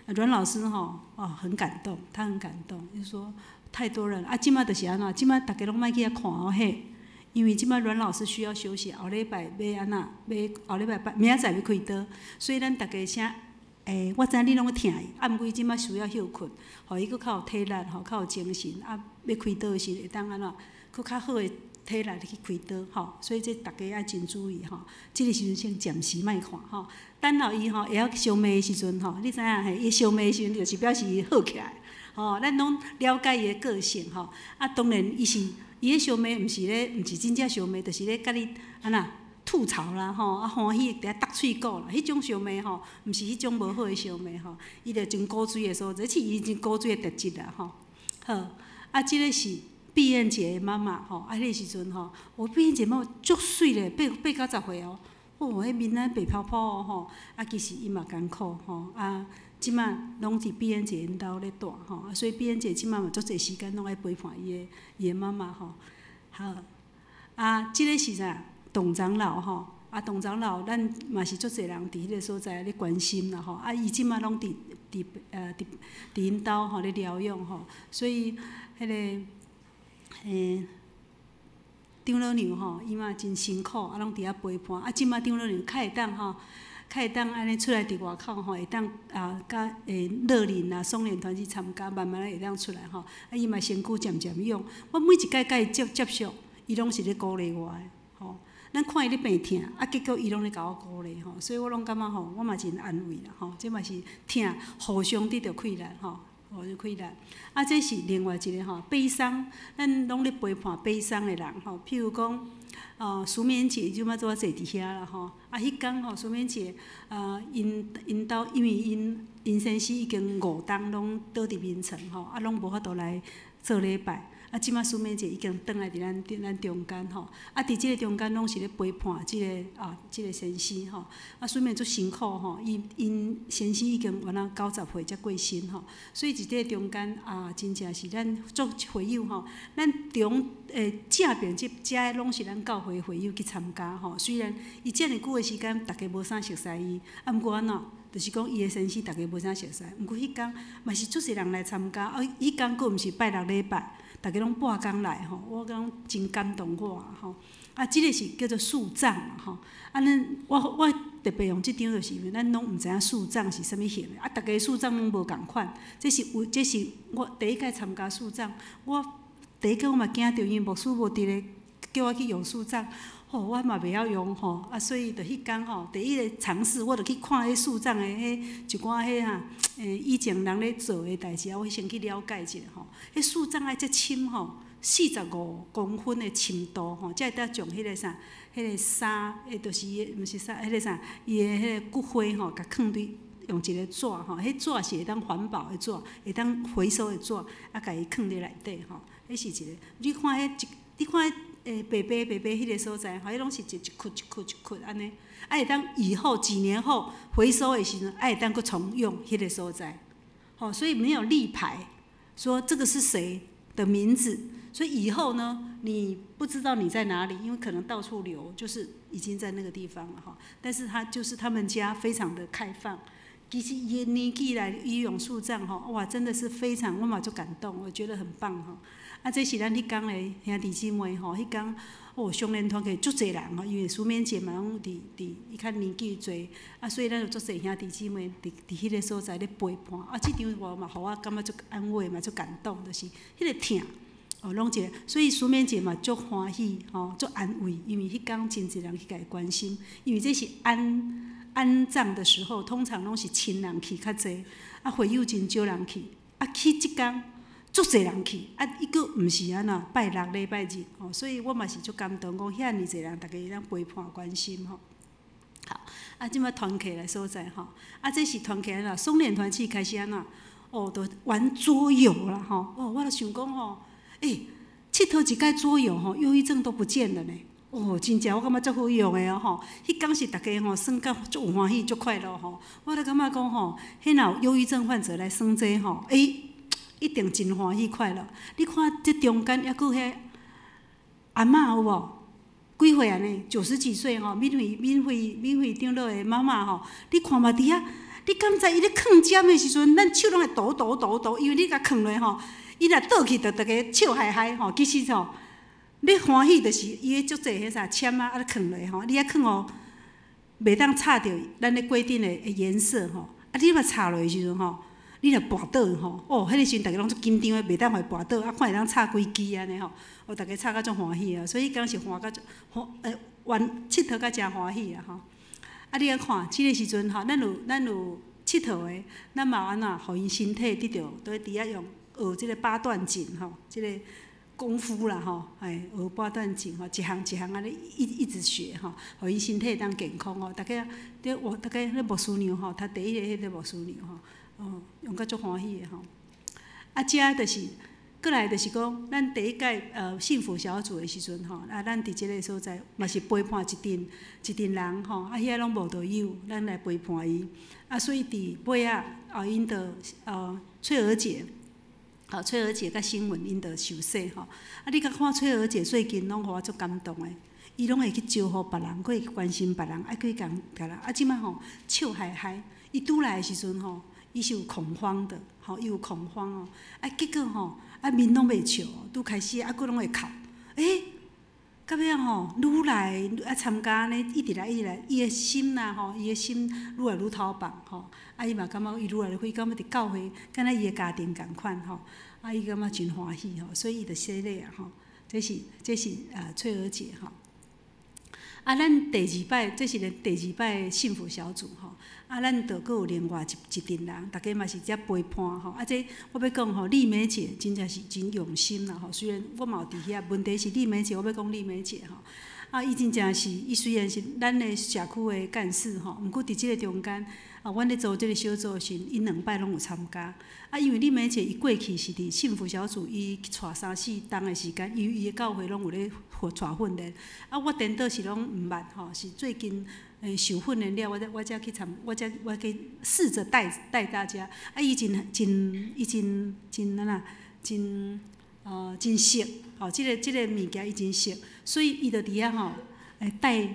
个阮老師吼，哦，很感動，他很感動，就是說太多人啊！這馬就是按怎，這馬逐家攏莫去遐看哦嘿，因為這馬阮老師需要休息，後禮拜欲按怎，欲後禮拜拜明仔載欲開刀，所以咱逐家請，我知影你攏咧疼伊，啊，毋過伊這馬需要歇睏，予伊閣較有體力吼，較有精神，啊，欲開刀的時會當按怎，閣較好的體力去開刀吼，所以這逐家愛真注意吼。這個時陣先暫時莫看吼，等到伊吼會曉相罵的時陣吼，你知影嘿？伊相罵的時陣就是表示伊好起來。吼，咱攏了解伊的個性吼。啊，當然伊是伊咧相罵，毋是咧，毋是真正相罵，就是咧共你按怎吐槽啦吼，啊歡喜佇遐搭喙鼓啦，彼種相罵吼，毋是彼種無好的相罵吼。伊就真古錐的所在，這是伊真古錐的特質啦吼。好，啊，這個是碧燕姐的媽媽吼，啊，彼個時陣吼，哦，碧燕姐媽媽足媠咧，八九十歲哦，哦，彼面仔白泡泡哦吼，啊，其實伊嘛艱苦吼，啊，這馬攏佇碧燕姐𪜶兜咧蹛吼，啊，所以碧燕姐這馬嘛足濟時間攏愛陪伴伊的媽媽吼。好，啊，這個是啥？董長老吼，啊，董長老，咱嘛是足濟人佇彼個所在咧關心啦吼，啊，伊這馬攏佇𪜶兜吼咧療養吼，所以彼個長老娘吼，伊嘛真辛苦，啊，攏佇遐陪伴。啊，這馬長老娘較會當吼，較會當按呢出來佇外口吼，會當啊，佮樂齡啊、爽連團去參加，慢慢會當出來吼。啊，伊嘛身軀漸漸勇。我每一擺佮伊接觸，伊攏是咧鼓勵我的吼。咱看伊咧病疼，啊，結果伊攏咧共我鼓勵吼，所以我攏感覺吼，我嘛真安慰啦吼。這嘛是疼，互相得著氣力吼。互相氣力。啊，這是另外一個吼，悲傷，咱攏咧陪伴悲傷的人吼。譬如講，蘇棉姐這馬拄仔坐佇遐啦吼。啊，彼工吼，蘇棉姐啊，𪜶兜因為𪜶先生已經5冬攏倒佇眠床吼，啊，攏無法度來做禮拜。啊，這馬蘇棉姐已經轉來佇咱中間吼。啊，佇這個中間攏是咧陪伴這個先生吼。啊，蘇棉足辛苦吼，伊𪜶先生已經原來90歲才過身吼。所以佇這個中間啊，真正是咱做會友吼，咱中正邊這遮攏是咱教會會友去參加吼。雖然伊遮爾久的時間，逐家無啥熟似伊，啊，毋過按怎？就是講伊的先生，逐家無啥熟似。毋過彼工嘛是足濟人來參加，啊，彼工閣毋是拜六禮拜，逐家攏半工來吼，我感覺真感動我吼。啊，這個是叫做樹葬吼。啊，咱我特別用這張，就是因為咱攏毋知影樹葬是啥物型的。啊，逐家樹葬攏無仝款。這是我第一擺參加樹葬，我第一個我嘛驚著，因為牧師無佇咧，叫我去用樹葬，吼，我嘛袂曉用吼。啊，所以就彼工吼，第一個嘗試，我就去看彼樹葬的彼一寡彼哈，以前人咧做的代誌啊，我先去了解一下吼。彼樹葬愛遮深吼，45公分的深度吼，才會當將彼個啥，彼個沙，就是毋是沙，彼個啥，伊的彼個骨灰吼，共囥佇用一個紙吼，彼紙是會當環保的紙，會當回收的紙，啊，共伊囥佇內底吼。彼是一個，你看彼一，你看白白白白彼個所在，吼，彼攏是一窟一窟一窟按呢，啊，會當以後幾年後回收的時陣，啊，會當閣重用彼個所在，吼，所以沒有立牌，說這個是誰的名字，所以以後呢，你不知道你在哪裡，因為可能到處流，就是已經在那個地方了哈。但是他就是他們家非常的開放，其實伊的年紀來伊用樹葬吼，哇，真的是非常，我嘛足感動，我覺得很棒吼。啊，這是咱彼工的兄弟姊妹吼，彼工哦，雙連團契足濟人吼，因為蘇棉姐嘛攏佇伊較年紀濟，啊，所以咱有足濟兄弟姊妹佇彼個所在咧陪伴。啊，這張圖嘛，予我感覺足安慰嘛，足感動，就是彼個疼，哦，攏一個，所以蘇棉姐嘛足歡喜吼，足安慰，因為彼工真濟人去共伊關心，因為這是安葬的時候，通常攏是親人去較濟，啊，會友真少人去，啊，去這工。足濟人去，啊，伊閣毋是按怎拜六禮拜日吼，所以我嘛是足感動，講遐爾濟人，逐家會當陪伴關心吼。好，啊，這馬團契的所在吼，啊，這是團契啦，爽連團契開始按怎，哦，就玩桌遊啦吼，哦，我就想講吼，𨑨迌一擺桌遊吼，憂鬱症都不見了呢。哦，真正我感覺足好用的哦吼，彼工是逐家吼耍甲足有歡喜、足快樂吼，我就感覺講吼，彼若有憂鬱症患者來耍這吼，一定真歡喜快樂。你看這中間猶閣彼阿嬤有無？幾歲按呢？90幾歲吼，敏慧敏慧敏慧長老的媽媽吼，你看嘛佇遐，你敢知伊咧囥針的時陣，咱手攏會抖抖抖抖，因為你共囥落吼，伊若倒去就逐家笑嗨嗨吼。其實吼，你歡喜就是伊咧足濟彼啥籤仔啊咧囥落吼，你愛囥予袂當插著咱咧規定的顏色吼。啊，你若插落的時陣吼，你若跋倒吼，哦，彼個時陣逐家攏足緊張的，袂當予伊跋倒，啊，看會當插幾支按呢吼，哦，逐家插甲足歡喜啊，所以彼工是歡甲足歡，玩𨑨迌甲誠歡喜啊吼。啊，你來看，這個時陣吼，咱有𨑨迌的，咱嘛有按怎，予𪜶身體得著，都佇遐用學這個八段錦吼，這個功夫啦吼，哎，學八段錦吼，一項一項按呢一直學吼，予𪜶身體會當健康吼。逐家咧，我逐家咧牧師娘吼，讀第一个彼個牧師娘吼，哦，用甲足歡喜的吼。啊，遮就是。過來就是講，咱第一屆幸福小組的時陣吼，啊，咱佇這个所在嘛是陪伴一陣一陣人吼，啊，遐攏無道友，咱來陪伴伊。啊，所以佇尾仔，啊，𪜶就翠兒姐，吼，翠兒姐佮新聞𪜶就受洗吼。啊，你佮看翠兒姐最近攏予我足感動的，伊攏會去招呼別人，閣會關心別人，啊，閣去共共人。啊，這擺吼笑嗨嗨，伊拄來的時陣吼，伊是有恐慌的，吼，伊有恐慌哦。啊，結果吼，啊面攏袂笑，拄開始啊，閣攏會哭。欸，到尾仔吼，愈來啊參加呢，一直來一直來，伊的心啦吼，伊的心愈來愈透放吼。啊，伊嘛感覺伊愈來愈，感覺佇教會，敢若伊的家庭仝款吼。啊，伊感覺真歡喜吼，所以伊就洗禮啊吼。這是翠兒姐吼。啊，咱第二擺，這是咧第二擺幸福小組吼。啊，咱就閣有另外一陣人，逐家嘛是遮陪伴吼。啊，這我欲講吼，麗梅姐真正是真用心啦吼。雖然我嘛有佇遐，問題是麗梅姐，我欲講麗梅姐吼。啊，伊真正是，伊雖然是咱的社區的幹事吼，毋過佇這個中間，啊，阮咧做這個小組的時陣，伊兩擺攏有參加。啊，因為麗梅姐伊過去是佇幸福小組，伊去帶三四冬的時間，伊伊的教會攏有咧帶訓練。啊，我顛倒是攏毋捌吼，是最近受訓練了，我才去參，我才我去試著帶帶大家。啊，伊真真伊真真按怎，真熟，吼，這個物件伊真熟，所以伊就佇遐吼，帶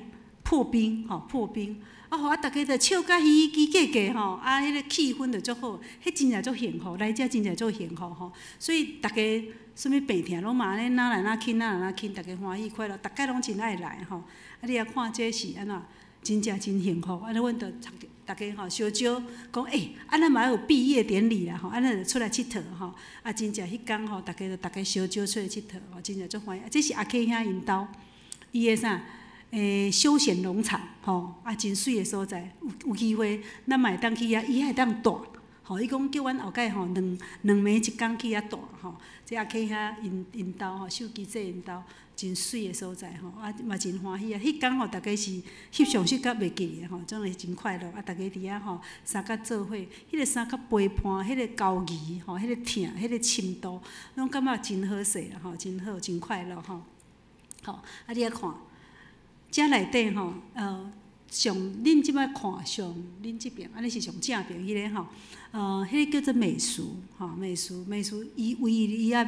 破冰吼，破冰。啊，予啊，逐家就笑甲嘻嘻叽叽吼，啊，彼个氣氛就足好，彼真正足幸福，來遮真正足幸福吼。所以逐家啥物病疼攏嘛按呢哪來哪去，哪來哪去，逐家歡喜快樂，逐家攏真愛來吼。啊，你來看這是按怎，真正真幸福。按呢，阮就逐家吼相招講，欸，啊，咱嘛愛有畢業典禮啦吼，啊，咱就出來𨑨迌吼。啊，真正彼工吼，逐家就逐家相招出來𨑨迌吼，真正足歡喜。啊，這是阿 K 兄𪜶兜，伊的啥？休閒農場吼，啊，真媠的所在，有機會咱嘛會當去遐，伊遐會當蹛，吼，伊講叫阮後蓋吼兩兩暝一工去遐蹛吼，這阿 K 兄𪜶𪜶兜吼，手機姐𪜶兜，真媠的所在吼，啊嘛真歡喜啊！彼工吼，逐家是翕相翕甲袂記的吼，總是真快樂啊！逐家佇遐吼，相佮做伙，彼個相佮陪伴，彼個交誼吼，彼個疼，彼個深度，攏感覺真好勢啦吼，真好，真快樂吼。吼，啊你來看。遮內底吼，上恁這擺看上恁這邊，按呢是上正邊彼个吼，彼个叫做美術吼，美術美術，伊唯一伊猶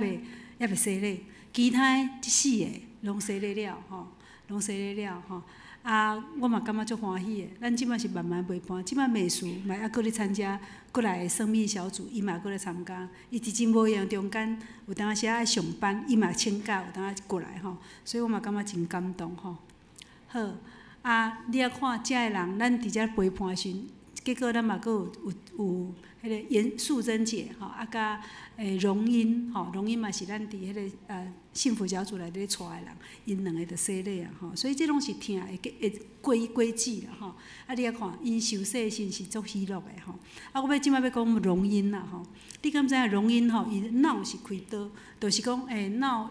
未洗禮，其他的這四个攏洗禮了吼，攏洗禮了吼。啊，我嘛感覺足歡喜的。咱這擺是慢慢陪伴，這擺美術嘛猶閣咧參加過來的生命小組，伊嘛閣咧參加。伊佇真無閒中間，有當時愛上班，伊嘛請假，有當過來吼，所以我嘛感覺真感動吼。好，啊，你來看遮的人，咱佇遮陪伴時，結果咱嘛閣有彼個嚴素貞姐吼，啊，佮榮英吼，榮英嘛是咱佇彼個幸福小組內底帶的人，𪜶兩个就洗禮啊吼，所以這攏是疼的會過過節啦吼。啊，你來看，𪜶受洗的時是足喜樂的吼。啊，我欲這擺欲講榮英啦吼，你敢知影榮英吼，伊腦是開刀，就是講腦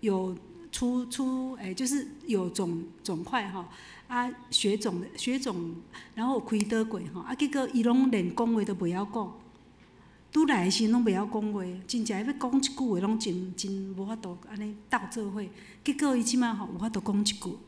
有出出就是有腫腫塊吼，啊血腫血腫，然後有開刀過吼，啊結果伊攏連講話都袂曉講，拄來的時陣攏袂曉講話，真正欲講一句話攏真真無法度按呢鬥做伙，結果伊這擺吼有法度講一句，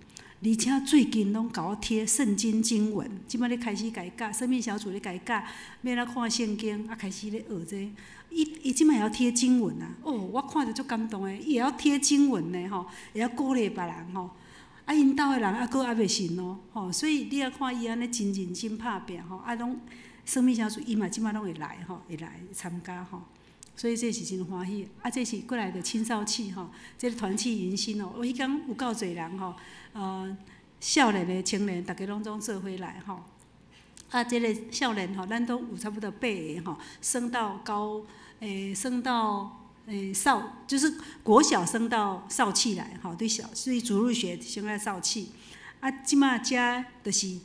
而且最近攏共我貼聖經經文，這擺咧開始共伊教，生命小組咧共伊教，欲按怎看聖經，啊開始咧學這個。伊伊這擺會曉貼經文啊！哦，我看著足感動的，伊會曉貼經文呢吼，會曉鼓勵別人吼。啊，啊，𪜶兜的人猶閣猶未信哦，吼，所以你仔看伊按呢真認真拍拚吼，啊，攏耍物小組，伊嘛這擺攏會來吼，會來參加吼，所以這是真歡喜。啊，這是過來的青少契吼，這個團契迎新哦，我彼工有夠濟人吼，少年的青年，逐家攏總做伙來吼。啊，這個少年吼，咱都有差不多八个吼，升到高，升到少，就是國小升到少契來吼，對小，所以主日學升到少契。啊，這擺遮就是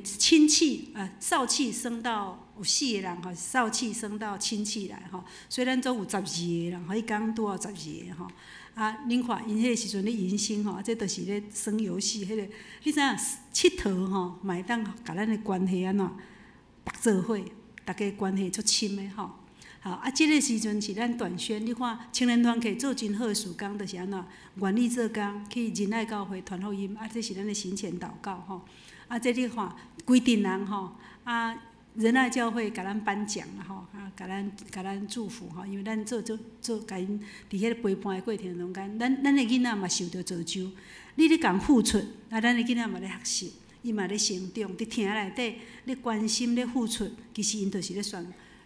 青契啊，少契升到有四個人吼，少契升到青契來吼，所以咱總有12個人，吼，彼工拄好十二個吼。啊，恁看，𪜶彼個時陣咧迎新吼，這就是咧耍遊戲，彼個你知影𨑨迌吼，嘛會當共咱的關係按怎縛做伙，逐家關係足深的吼。好，啊，這個時陣是咱短宣，你看青年團契做真好的事工，就是按怎願意做工去仁愛教會傳福音，啊，這是咱的行前禱告吼。啊，這你看規陣人吼，啊，仁愛教會共咱頒獎啦吼，啊，共咱祝福吼，因為咱做做做共𪜶佇彼個陪伴的過程中間，咱的囡仔嘛受著造就。你咧共付出，啊，咱的囡仔嘛咧學習，伊嘛咧成長。佇疼內底，咧關心、咧付出，其實𪜶就是咧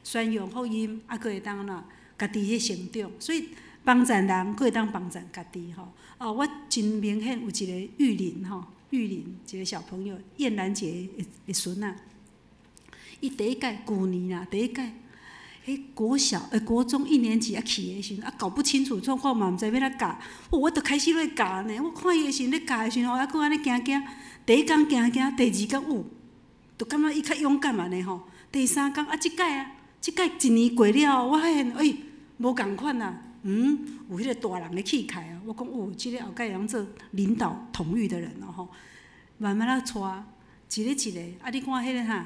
宣揚福音，啊，閣會當按怎家己去成長。所以幫贊人，閣會當幫贊家己吼。哦，我真明顯有一個玉林吼，玉林一個小朋友，燕蘭姐的孫仔。伊第一屆舊年啦，第一屆，彼國小國中一年級啊去的時陣，啊搞不清楚狀況嘛，毋知欲按怎教，哦，我就開始咧教呢。我看伊的時陣咧教的時陣吼，猶閣按呢驚驚。第一工驚驚，第二工有，就感覺伊較勇敢按呢吼。第三工啊，這擺啊，這擺一年過了後，我發現欸，無仝款啊，有彼個大人的氣概啊。我講哦，這個後蓋會當做領導統御的人哦吼。慢慢仔帶，一個一個，啊，你看彼個啥，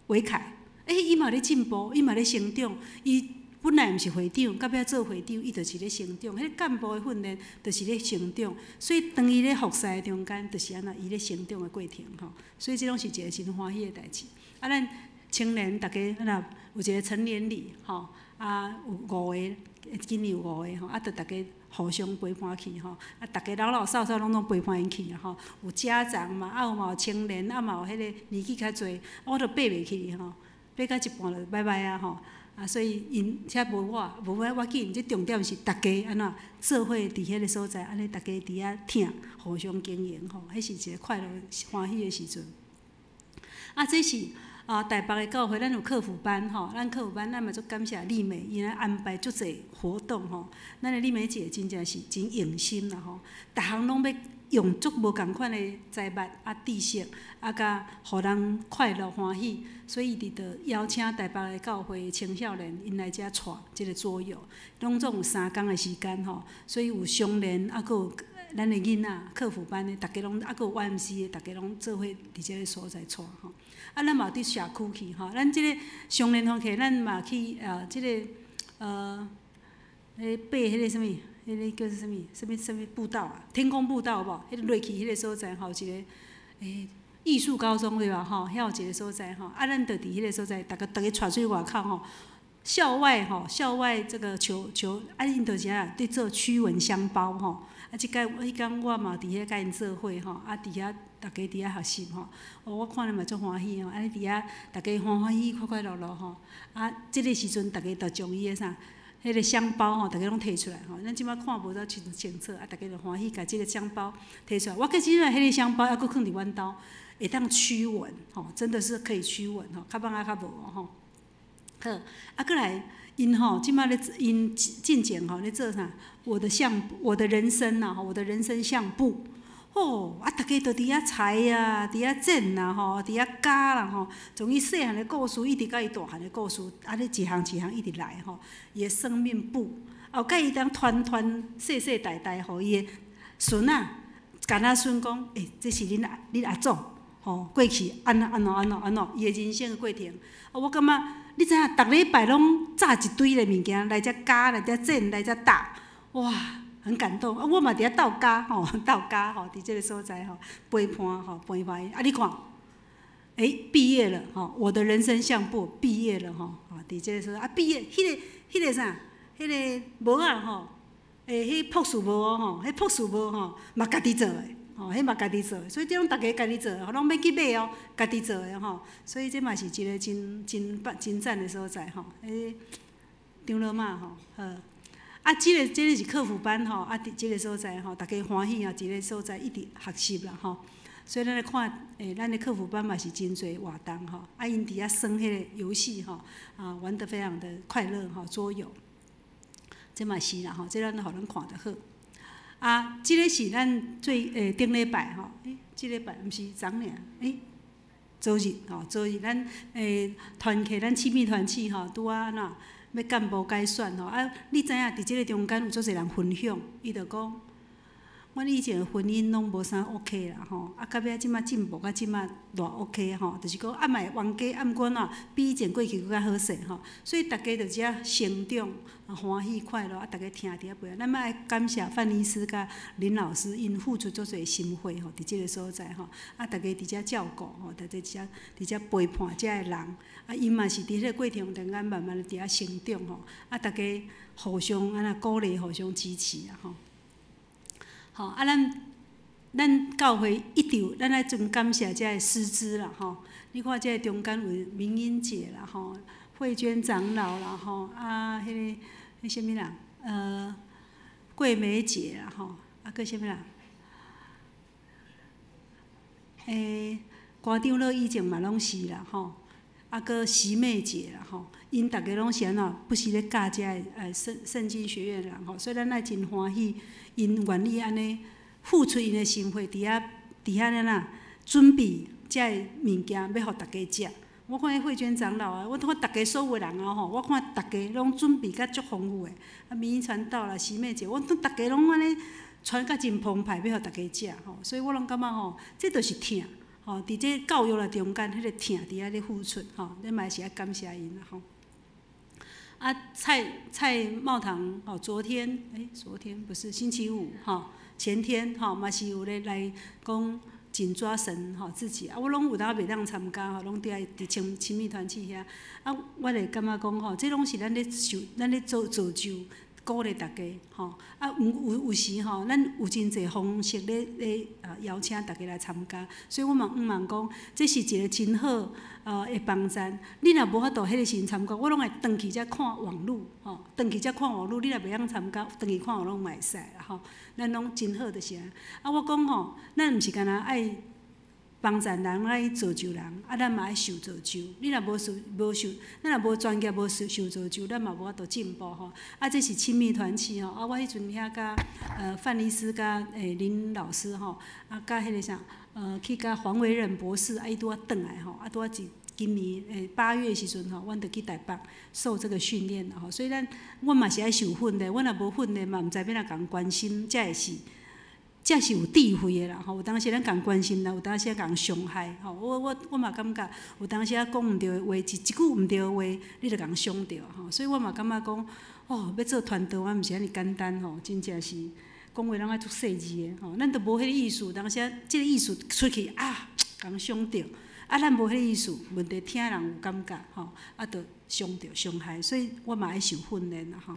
維凱，欸，伊嘛咧進步，伊嘛咧成長。伊本來毋是會長，到尾做會長，伊就是咧成長。彼個幹部的訓練，就是咧成長。所以當伊咧服侍的中間，就是按怎，伊咧成長的過程吼。所以這攏是一個真歡喜的代誌。啊，咱青年逐家按怎有一個成年禮吼，啊，有五個，今年有五個吼，啊，著逐家互相陪伴去吼，啊，逐家老老少少攏總陪伴𪜶去吼。有家長嘛，啊有嘛有青年，啊嘛有彼個年紀較濟，我都爬袂起吼，爬到一半就拜拜啊吼。啊，所以𪜶遮無我，無我我緊，這重點是逐家按怎做伙佇彼個所在，按呢逐家佇遐疼，互相經營吼，彼是一個快樂歡喜的時陣。啊，這是啊台北的教會，咱有課輔班吼，咱課輔班咱嘛足感謝麗美，伊來安排足濟活動吼。咱的麗美姐真正是真用心啦吼，逐項攏欲用足無仝款的財物啊知識啊，佮予人快樂歡喜，所以伊佇著邀請台北的教會青少年，𪜶來遮帶這個桌遊，攏總有3工的時間吼，所以有雙連啊，閣有咱的囡仔課輔班的，逐家攏啊，閣有 YMCA，逐家攏做伙佇這個所在帶吼。啊，咱嘛有佇社區去吼，咱這個雙連團契，咱嘛去這個彼爬彼個啥物？彼個叫做啥物？啥物啥物步道啊？天空步道有無？彼個落去彼個所在吼，有一個藝術高中對吧？吼，遐有一個所在吼，啊，咱就佇彼個所在，逐家逐家帶出去外口吼，校外吼，校外這個球球，啊，𪜶就是啥，佇做驅蚊香包吼。啊，這擺彼工我嘛佇遐佮𪜶做伙吼，啊，佇遐逐家佇遐學習吼，哦，我看了嘛足歡喜吼，按呢佇遐逐家歡歡喜喜、快快樂樂吼。啊，這個時陣逐家就將伊的啥，彼個香包吼，逐家攏提出來吼，咱這擺看無遮清清楚，啊，逐家就歡喜，共這個香包提出來。我記這擺彼個香包猶閣囥佇阮兜，會當驅蚊吼，真的是可以驅蚊吼，較放仔較無吼。好，啊，閣來，𪜶吼，這擺咧，𪜶進前吼咧做啥？我的相，我的人生呐，我的人生相簿。哦，啊，逐家都佇遐裁啊，佇遐剪啦，吼，佇遐加啦，吼，從伊細漢的故事，一直到伊大漢的故事，按呢一項一項一直來吼。伊的生命簿，後蓋伊當傳傳世世代代，予伊的孫仔，共仔孫講，欸，這是恁阿祖，吼，過去按怎按怎按怎按怎，伊的人生的過程。啊，我感覺，你知影，逐禮拜攏紮一堆的物件來遮加，來遮剪，來遮貼，哇！很感動，啊，我嘛佇遐鬥加吼，鬥加吼，佇這個所在吼，陪伴吼，陪伴。啊，你看，欸，畢業了吼，我的人生相簿畢業了吼，啊，佇這個所在啊，畢業，彼個啥，彼個帽仔吼，欸，彼博士無哦吼，彼博士無吼，嘛家己做的，吼，彼嘛家己做的，所以這攏逐家家己做的，攏免去買哦，家己做的吼。所以這嘛是一個真真真讚的所在吼。彼長老媽吼，好。啊，這個是課輔班吼，啊，佇這個所在吼，逐家歡喜啊，一個所在一直學習啦吼。所以咱來看，欸，咱的課輔班嘛是真濟活動吼，啊，𪜶佇遐耍彼個遊戲吼，啊，玩得非常的快樂吼，桌遊。這嘛是啦吼，這咱予咱看就好。啊，這個是咱最頂禮拜吼，欸，這禮拜毋是昨爾，欸，昨日吼，昨日咱團契，咱親密團契吼，拄仔按怎欲幹部改選吼，啊，你知影佇這個中間有足濟人分享，伊就講，阮以前婚姻攏無啥 OK 啦吼，啊，到尾仔這馬進步到這馬偌 OK 吼，就是講啊嘛會冤家，啊毋過怎比以前過去閣較好勢吼，所以逐家就遮成長，歡喜快樂，啊，逐家聽佇遐背。咱嘛愛感謝范醫師佮林老師，𪜶付出足濟心血吼，佇這個所在吼，啊，逐家佇遮照顧吼，逐家佇遮佇遮陪伴遮个人，啊，𪜶嘛是佇彼個過程中間慢慢佇遐成長吼，啊，逐家互相按怎鼓勵，互相支持啊吼。吼，啊，咱教會一直，咱愛真感謝遮个師資啦吼。你看這個中間有明英姐啦吼，慧娟長老啦吼，啊，彼個彼啥物人？桂梅姐啦吼，啊，閣啥物人？欸，郭長老以前嘛攏是啦吼，啊，閣徐妹姐啦吼，𪜶逐家攏是按怎？不時咧教遮个聖經學院的人吼，所以咱愛真歡喜，𪜶願意按呢付出𪜶的心血，佇遐按怎準備遮个物件，欲予逐家食。我看彼慧娟長老啊，我看逐家所有的人啊吼，我看逐家攏準備甲足豐富的。啊，明英傳道啦，徐妹姐，我看逐家攏按呢傳甲真澎湃，欲予逐家食吼。所以我攏感覺吼，這就是疼吼，佇這教育的中間，彼個疼佇遐咧付出吼，咱嘛是愛感謝𪜶啦吼。啊，蔡茂堂哦，昨天欸，昨天不是星期五吼，前天吼嘛是有咧來講緊抓神吼自己啊，我攏有當袂當參加吼，攏佇遐佇親密團契遐啊，我會感覺講吼，這攏是咱咧受，咱咧做造就，鼓勵逐家吼。啊，有時吼，咱有真濟方式咧啊邀請逐家來參加，所以我嘛向望講，這是一個真好的幫贊。你若無法度彼個時陣參加，我攏會轉去才看網路吼，轉去才看網路。你若袂曉參加，轉去看網路嘛會使啦吼。咱攏真好就是按呢。啊，我講吼，咱毋是干焦愛幫贊人，愛造就人，啊，咱嘛愛受造就。你若無受無受，咱若無專業無受造就，咱嘛無法度進步吼。啊，這是親密團契吼。啊，我彼陣遐佮范醫師佮林老師吼，啊，佮彼個啥，去佮黃維仁博士，啊，伊拄仔轉來吼，啊，拄仔今年8月時陣吼，阮就去台北受這個訓練啦吼。所以咱阮嘛是愛受訓練，阮若無訓練嘛，毋知欲按怎共關心，才會是。這是有智慧的啦吼，有當時咱共關心啦，有當時共傷害吼。我嘛感覺有當時仔講毋對的話，一句毋對的話，你就共傷著吼。所以我嘛感覺講，哦，欲做傳道，啊，毋是按呢簡單吼，真正是講話攏愛足細膩的吼。咱都無彼個意思，當時這個意思出去啊，共傷著。啊，咱無彼個意思，問題聽人有感覺吼，啊，就傷著傷害。所以我嘛愛受訓練啦吼。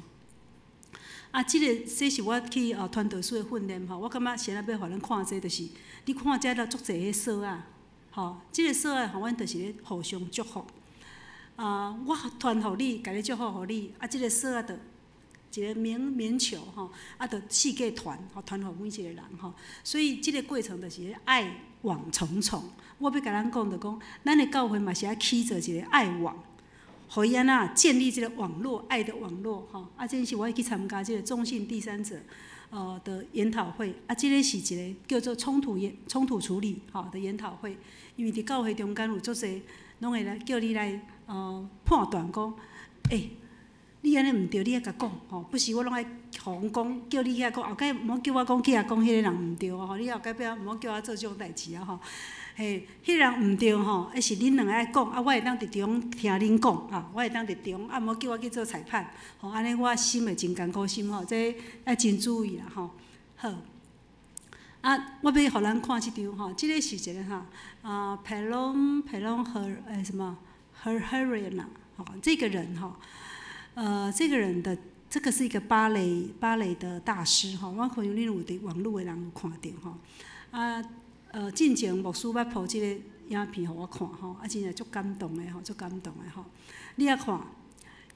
啊，這個這是我去傳道書的訓練吼，我感覺先仔欲予咱看這，就是你看遮了足濟彼索仔，吼，這個索仔吼，阮就是咧互相祝福。啊，我傳予你，共你祝福予你，啊，這個索仔就一個棉球吼，啊，就四界傳，吼，傳予每一個人吼。所以這個過程就是愛網重重。我欲共咱講就講，咱的教會嘛是愛起做一個愛網。予伊按怎建立這個網絡，愛的網絡，吼！啊，這是我去參加這個中性第三者的研討會，啊，這個是一個叫做衝突處理吼的研討會，因為佇教會中間有足濟，攏會來叫你來判斷講，欸，你按呢毋對，你愛共講吼，不是我攏愛予阮講，叫你遐講，後蓋毋好叫我講去遐講彼個人毋對吼，你後蓋不要毋好叫我做這種代誌啊吼。嘿，彼人毋對吼，抑是恁兩个愛講，啊，我會當佇中聽恁講啊，我會當佇中，啊，毋好叫我去做裁判，吼，按呢我心會真艱苦心吼，這愛真注意啦吼。好，啊，我欲予咱看這張吼，這個是一個哈啊，佩隆和什麼和 Harry 吼，這個人吼，這個人的。這個是一個芭蕾的大師吼，我可能恁有佇網路的人有看著吼。啊，進前牧師捌鋪這個影片予我看吼，啊，真正足感動的吼，足感動的吼。你仔看，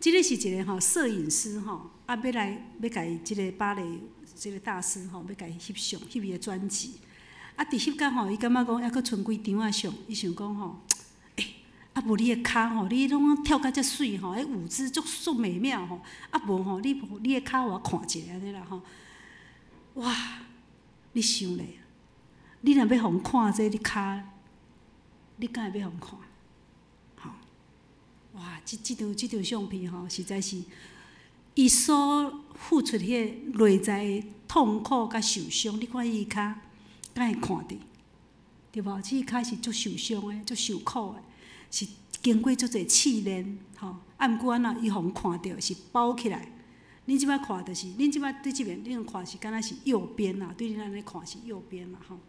這個是一個吼攝影師吼，啊，欲來欲共這個芭蕾這個大師吼，欲共伊翕相，翕伊的專輯。啊，佇翕到吼，伊感覺講猶閣賰幾張仔相，伊想講吼，欸，啊無你的跤吼，你攏跳甲遮媠吼，彼舞姿足足美妙吼，啊無吼，你的跤予我看一下按呢啦吼。哇，你想咧，你若欲予人看這你跤，你敢會欲予人看？吼，哇，這張相片吼，實在是伊所付出彼個內在的痛苦佮受傷，你看伊跤。敢會看著，對無？這跤是足受傷的，足受苦的，是經過足濟試煉，吼。啊，毋過按怎伊予人看著是包起來。恁這擺看就是，恁這擺對這邊，恁看是敢若是右邊啦，對恁按呢看是右邊嘛，吼。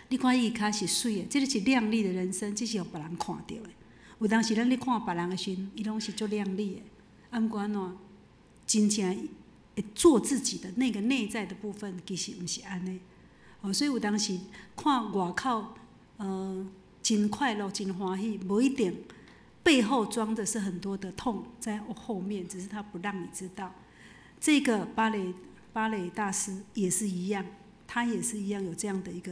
你看伊跤是媠的，這個是靚麗的人生，這是予別人看著的。有當時咱咧看別人的時陣，伊攏是足靚麗的。啊，毋過按怎，真正會做自己的那個內在的部分，其實毋是按呢。哦，所以有當時看外口，真快樂、真歡喜，無一定背後裝的是很多的痛在後面，只是他不讓你知道。這個芭蕾大師也是一樣，他也是一樣有這樣的一個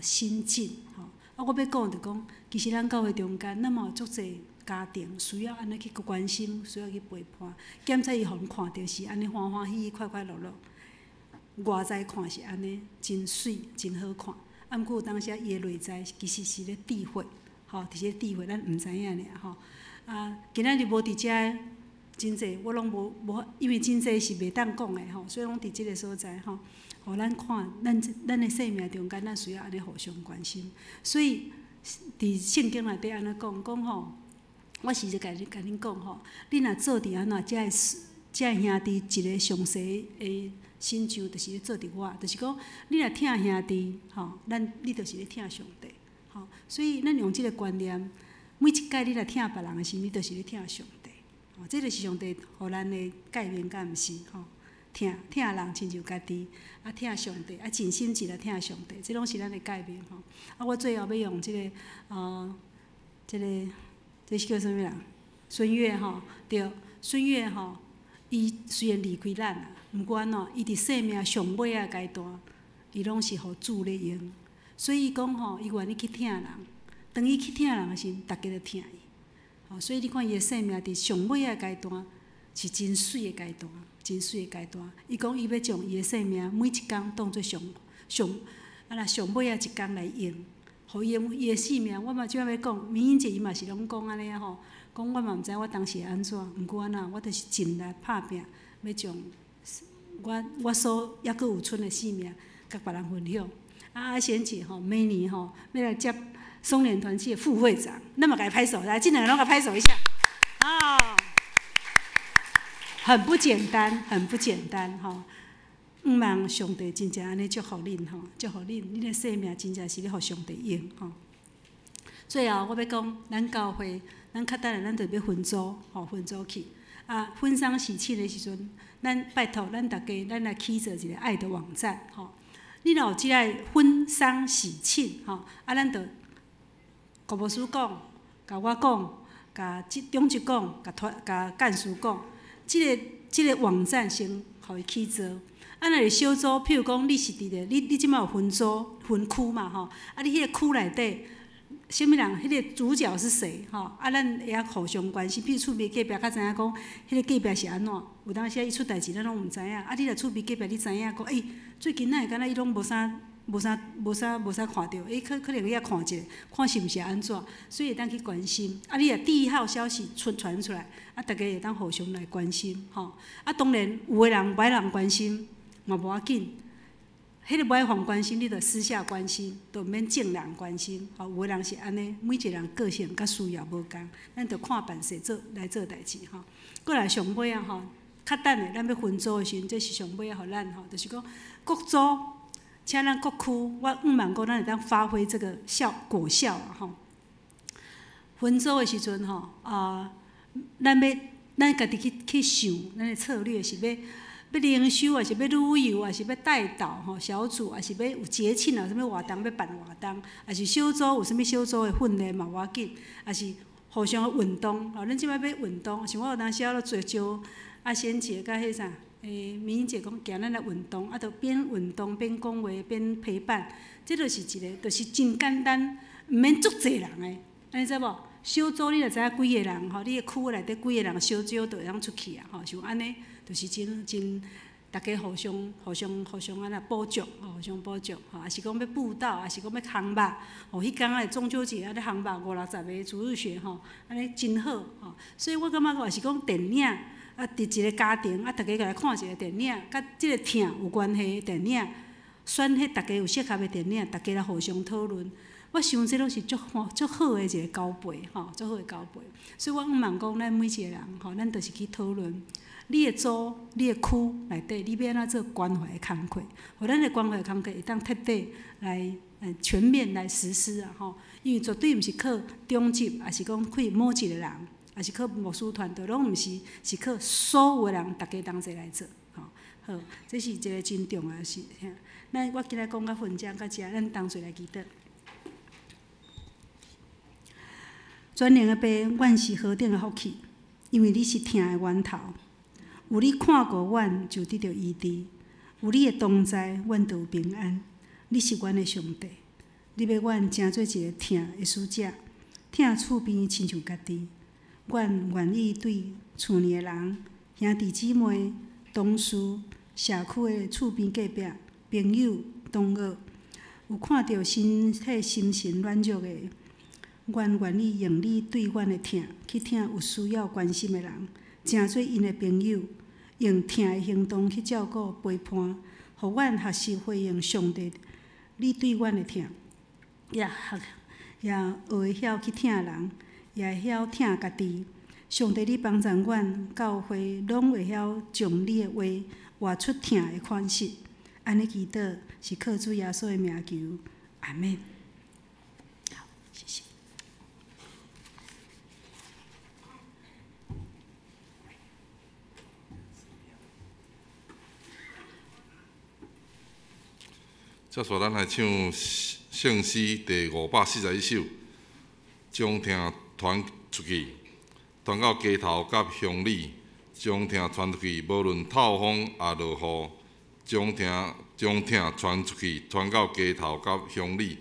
心境。吼，啊，我欲講就講，其實咱教會中間，咱嘛有足濟家庭需要按呢去關心，需要去陪伴。檢查伊予人看著是按呢歡歡喜喜、快快樂樂。外在看是按呢，真媠，真好看。啊，毋過有當時伊的內在其實是咧智慧，吼，佇咧智慧，咱毋知影爾吼。啊，今仔日無佇遮真濟，我攏無無，因為真濟是袂當講的吼，所以攏佇這個所在吼，予咱看，咱的生命中間，咱需要按呢互相關心。所以佇聖經內底按呢講，講吼，我時時共恁講吼，你若做佇按怎，遮的兄弟一個上細的身上，就是咧做佇我，就是講，你若疼兄弟，吼，你就是咧疼上帝，吼。所以咱用這個觀念，每一擺你來疼別人的時，你就是咧疼上帝，吼。這就是上帝予咱的誡命，敢毋是？吼，疼疼人親像家己，啊疼上帝，啊盡心盡力疼上帝，這攏是咱的誡命，吼。啊，我最後欲用這個，這個，這是叫啥物人？孫悅吼，對，孫悅吼，伊雖然離開咱啊，毋過按怎，伊佇生命上尾仔階段，伊攏是予主咧用，所以伊講吼，伊願意去疼人。當伊去疼人的時陣，逐家就疼伊。吼，所以你看伊的生命佇上尾仔階段是真媠的階段，真媠的階段。伊講伊欲將伊的生命每一工當做上上啊啦上尾仔一工來用，予伊的性命，我嘛這擺欲講，明英姐伊嘛是攏講按呢吼，講我嘛毋知我當時會按怎，毋過按怎，我就是盡力拍拚，欲將我所猶閣有賰的性命，共別人分享。啊，阿賢姐吼，明年吼欲來接松年團契的副會長，咱嘛共伊拍手，來，這兩個攏共拍手一下。啊，很不簡單，很不簡單吼。向望上帝真正按呢祝福恁吼，祝福恁，恁的生命真正是咧予上帝用吼。最後我欲講，咱教會，咱較等下咱就欲分組，吼，分組去。啊，婚喪喜慶的時陣，咱拜託咱逐家，咱來起做一個愛的網站，吼。你若有這个婚喪喜慶，吼，啊，咱就郭牧師講，共我講，共長執講，共團共幹事講，這個網站先予伊起做。啊，若是小組，譬如講你是佇咧，你這擺有分組分區嘛，吼，啊，你彼個區內底，啥物人，彼個主角是誰，吼，啊，咱會曉互相關心。譬如厝邊隔壁較知影講，彼個隔壁是按怎，有當時伊出代誌，咱攏毋知影。啊，你若厝邊隔壁你知影講，欸，最近哪會敢若伊攏無啥、無啥、無啥、無啥看著，欸，可能去遐看一下，看是毋是按怎，所以會當去關心。啊，你若第一號消息傳出來，啊，逐家會當互相來關心，吼。啊，當然有的人無愛人關心，嘛無要緊。彼個無愛予人關心，你就私下關心，都毋免眾人關心。吼，有的人是按呢，每一個人個性佮需要無仝，咱就看辦勢做來做代誌吼。過來上尾仔吼，較等下咱欲分組的時陣，這是上尾仔予咱吼，就是講各組，請咱各區，我向望講咱會當發揮這個效果效啊吼。分組的時陣吼，啊，咱欲咱家己去想，咱的策略是欲靈修，抑是欲旅遊，抑是欲代禱吼小組，抑是欲有節慶啊，有啥物活動欲辦活動，抑是小組有啥物小組的訓練嘛無要緊，抑是互相的運動，吼，咱這擺欲運動，像我有當時仔咧做招阿仙姐佮彼啥，明英姐講行咱來運動，啊，就邊運動邊講話邊陪伴，這就是一个，就是真簡單，毋免足濟人的，按呢知無？小組你若知影幾个人吼，你的區內底幾个人小組就會當出去啊，吼，像按呢，就是真真，逐家互相、互相、互相按呢補足，互相補足，吼，抑是講欲佈道，抑是講欲烘肉，吼，彼工仔中秋節啊咧烘肉五六十个主日學吼，按呢真好，吼，所以我感覺抑是講電影，啊，佇一个家庭啊，逐家來看一个電影，佮這个疼有關係的電影，選彼逐家有適合的電影，逐家來互相討論。我想這攏是足好、足好的一个交陪，吼，足好的交陪。所以我向望講，咱每一个人，吼，咱就是去討論，你的組、你的區內底，你欲按怎做關懷的工課，予咱的關懷工課會當徹底來、全面來實施啊，吼。因為絕對毋是靠長執，抑是講靠某一個人，抑是靠牧師團隊，攏毋是，是靠所有的人，逐家同齊來做，吼。好，這是一个真重要的事。咱我今日講到分享到遮，咱同齊來祈禱。全能的父，阮是何等的福氣，因為你是疼的源頭。有你看顧阮，就得著醫治；有你的同在，阮就有平安。你是阮的上帝，你欲阮成做一个疼的使者，疼厝邊親像家己。阮願意對厝內的人、兄弟姊妹、同事、社區的厝邊隔壁、朋友、同學，有看著身體心神軟弱的，阮願意用你對阮的疼，去疼有需要關心的人，成做𪜶的朋友，用疼的行動去照顧陪伴，予阮學習回應上帝你對阮的疼，也學也學會曉去疼人，也會曉疼家己。上帝，你幫助阮教會攏會曉將你的話活出疼的款式。按呢祈禱是靠主耶穌的名求，阿們。好，謝謝。接續咱來唱聖詩第541首，將疼傳出去，傳到街頭佮鄉里，將疼傳出去，無論透風抑落雨，將疼將疼傳出去，傳到街頭佮鄉里，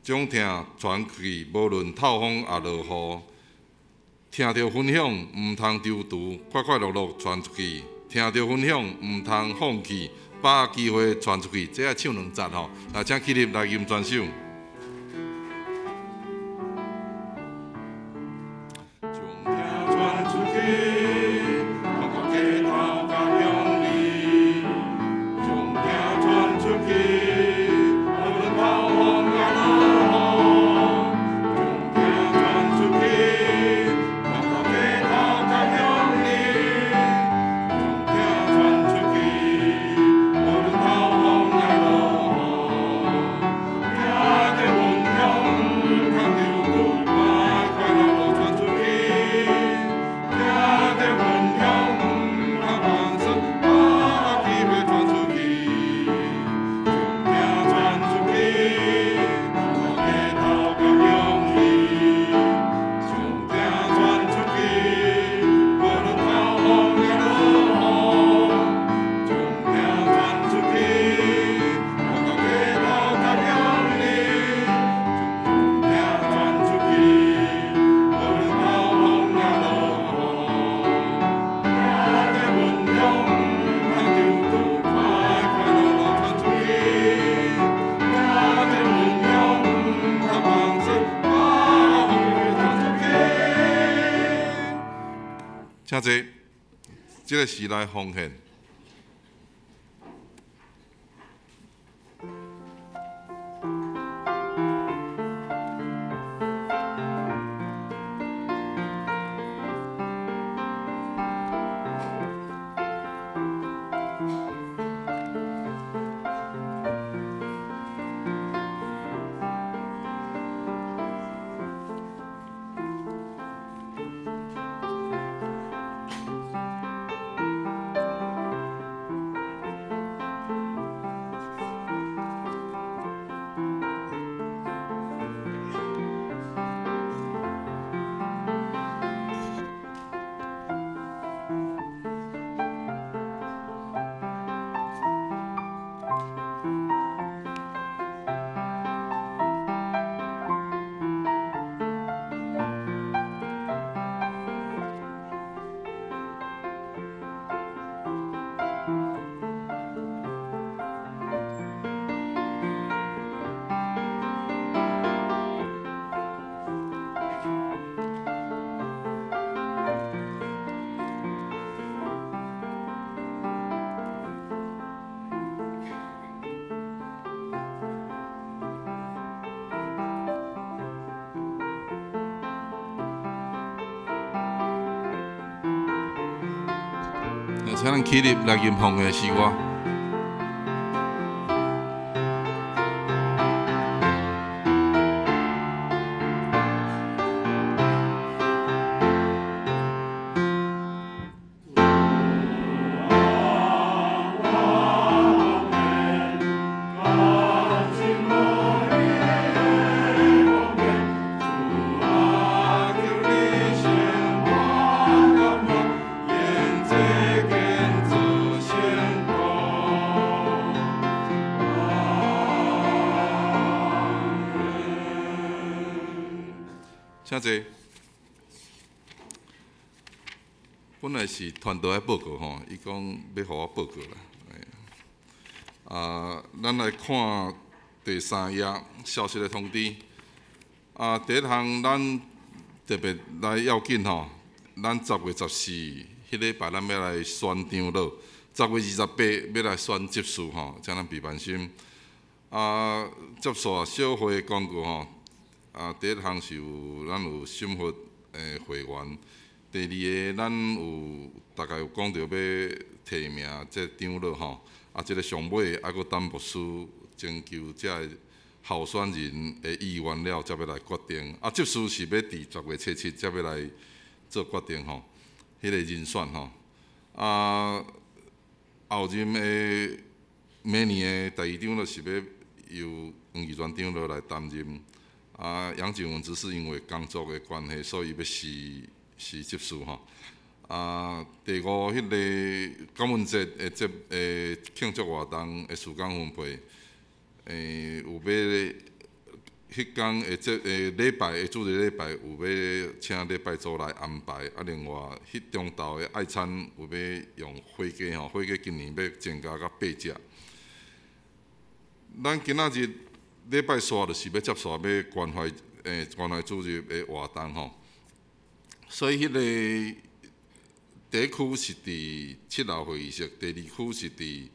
將疼傳出去，無論透風抑落雨，聽著分享，毋通躊躇，快快樂樂傳出去，聽著分享，毋通放棄。把握機會傳出去，這愛唱兩節吼。來，請起立來吟全首。將疼傳出去，傳到街頭佮鄉里，將疼傳出去，無論透風抑落雨，將疼傳出去，傳到街頭佮鄉里，將疼傳出去。無論透風抑落雨，聽著分享，毋通躊躇，快快樂樂傳出去。聽著分享，毋通放鬆，把握機會傳出去。將疼傳出去，傳到街頭佮鄉里，將疼傳出去，無論透風抑落雨，將疼傳出去，傳到街頭佮鄉里，將疼傳出去，無論透風抑落雨，聽著分享，毋通躊躇，快快樂樂傳出去。聽著分享，毋通放鬆，把握機會傳出去。請坐，這个時來奉獻。請咱起立來吟誦的詩歌。請坐。本來是團隊愛報告吼，伊講欲予我報告啦。啊，咱來看第三頁消息的通知。啊，第一項咱特別來要緊吼，咱10月14彼禮拜咱欲來選長老，10月28欲來選執事吼，請咱備萬心。啊，接續小會公告吼。啊，第一項是有咱有審核的會員，第二个咱有大概有講著欲提名這長老吼，啊，這个上尾猶閣等牧師徵求這个候選人的意願了，才欲來決定。啊，執事是欲佇10月初7才欲來做決定吼，彼个人選吼。啊，後任的明年的第二長老是欲由黃義全長老來擔任。啊，楊景文只是因為工作的關係，所以欲辭辭執事吼。啊，第五，彼个感恩節的節的慶祝活動的時間分配，有欲彼工的節的禮拜的主日禮拜有欲請禮拜組來安排。啊，另外，彼中晝的愛餐有欲用火雞吼，火雞今年欲增加到八隻。咱今仔日禮拜四就是欲接續欲關懷關懷主日的活動吼，所以彼个第一區是佇七樓會議室，第二區是佇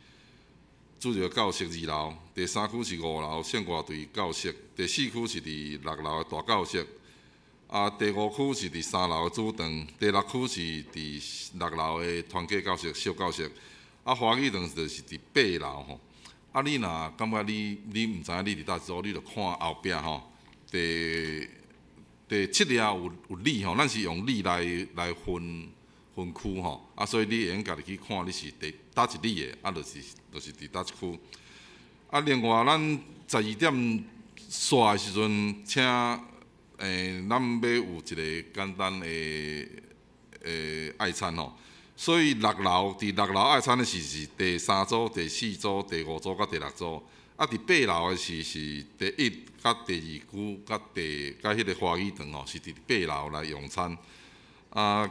主日教室二樓，第三區是五樓聖歌隊教室，第四區是佇六樓的大教室，啊，第五區是佇三樓的主堂，第六區是佇六樓的團契教室、小教室，啊，華語堂就是佇八樓吼。啊，你若感覺你毋知影你佇佗一組，你就看後壁吼，第第七頁有里吼，咱是用里來來分分區吼，啊，所以你會用家己去看你是佇佗一里的，啊，就是就是佇佗一區。啊，另外咱12點煞的時陣，請咱欲有一个簡單的愛餐吼。所以六樓佇六樓愛餐的是是第三組、第四組、第五組佮第六組，啊，佇八樓的是是第一佮第二區佮第佮彼个華語堂吼，是佇八樓來用餐。啊，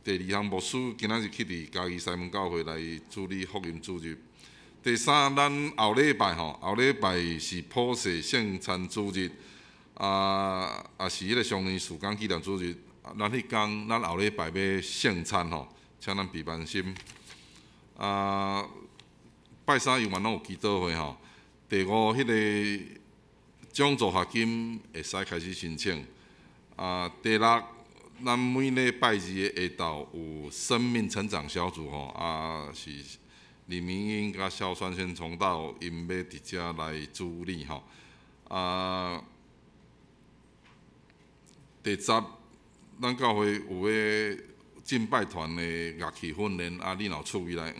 第二項牧師今仔日去佇嘉義西門教會來主理福音主日。第三，咱後禮拜吼，後禮拜是普世聖餐主日，啊，也是彼个常年事工紀念主日。咱彼工，咱後禮拜欲聖餐吼。請咱備萬心。啊，拜三猶原攏有祈禱會吼。第五，彼个獎助學金會使開始申請。啊，第六，咱每禮拜二的下晝有生命成長小組吼，啊是李明英佮蕭川先傳道𪜶欲佇遮來主理吼。啊，第十，咱教會有咧敬拜團的樂器訓練，啊，你若有趣味來，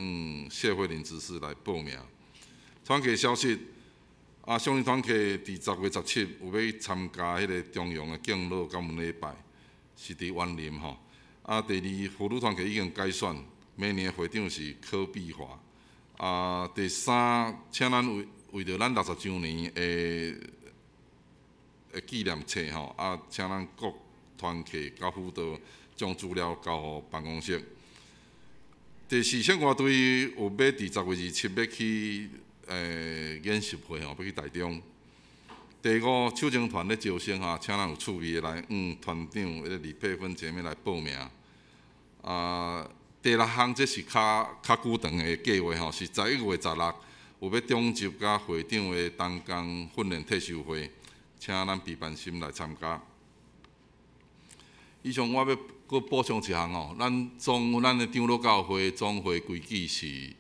謝慧玲執事來報名。團契消息，啊，上一團契佇10月17有欲參加彼个中央的敬老感恩禮拜，是佇員林吼。啊，第二婦女團契已經改選，明年的會長是柯碧華。啊，第三，請咱為為著咱60週年的的紀念冊吼，啊，請咱各團契佮輔導將資料交予辦公室。第四，聖歌隊有欲佇10月27欲去演習會吼，欲去台中。第五，手槍團咧招生吼，請咱有趣味的來，團長彼个李佩芬姐妹來報名。啊，第六項這是較較久長的計劃吼，是11月16有欲長執佮會長的同工訓練退修會，請咱備班心來參加。以上我欲閣补充一项吼，咱的长老教会总会规矩是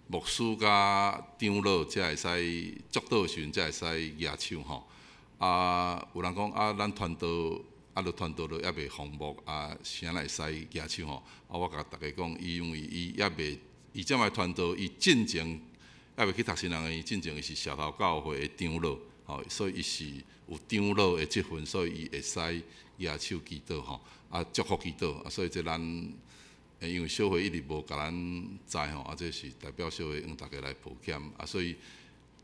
牧师佮长老才会使祝祷的时阵才会使举手吼。啊，有人讲啊，咱传道啊，著传道著犹未封牧啊，是按怎会使举手吼？啊，我共大家讲，伊因为伊犹未，伊这摆传道，伊进前犹未去读神学院，进前伊是社头教会的长老，吼，所以伊是有长老的职分，所以伊会使举手祈祷吼，啊，祝福祈祷，啊，所以这咱，因为小会一直无共咱知吼，啊，这是代表小会向大家来抱歉，啊，所以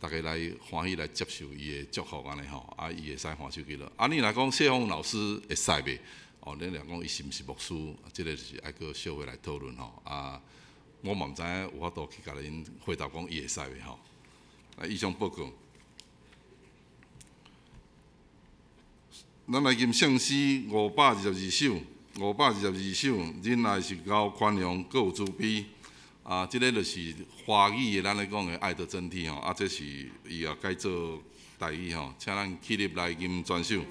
大家来欢喜来接受伊的祝福按呢吼，啊，伊会使欢手祈祷。啊，你若讲谢凤老师会使袂？哦，你若讲伊是毋是牧师？这个就是爱阁小会来讨论吼。啊，我嘛毋知影有法度去共恁回答讲伊会使袂吼。啊，以上报告。咱来吟圣诗522首，522首，忍耐是够宽容，阁有慈悲。啊，这个就是华语的，咱咧讲的爱的真谛吼。啊，这是伊也改做台语吼，请咱起立来吟全首。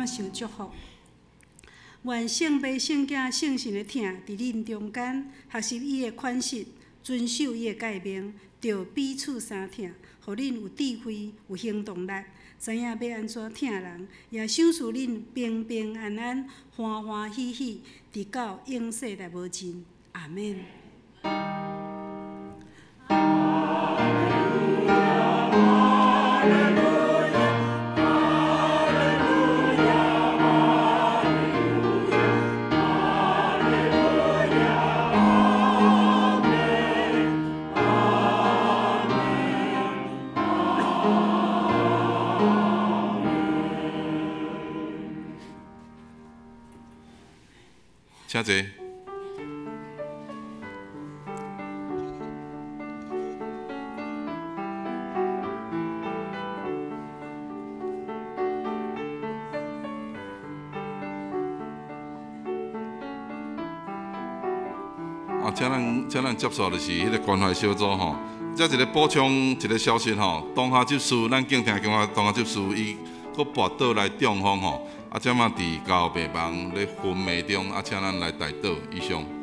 受祝福，愿圣父、圣囝、圣神的疼伫恁中间，学习伊的款式，遵守伊的诫命，著彼此相疼，予恁有智慧、有行动力，知影欲按怎疼人，也赏赐恁平平安安、欢欢喜喜，直到永世来无尽。阿们。请坐。啊，请咱接受就是彼个关怀小组吼。这一个补充一个消息吼，东下执事，咱敬听东下执事，伊阁跋倒来中风吼。啊，这马伫加护病房咧昏迷中，啊，请咱来代祷。以上。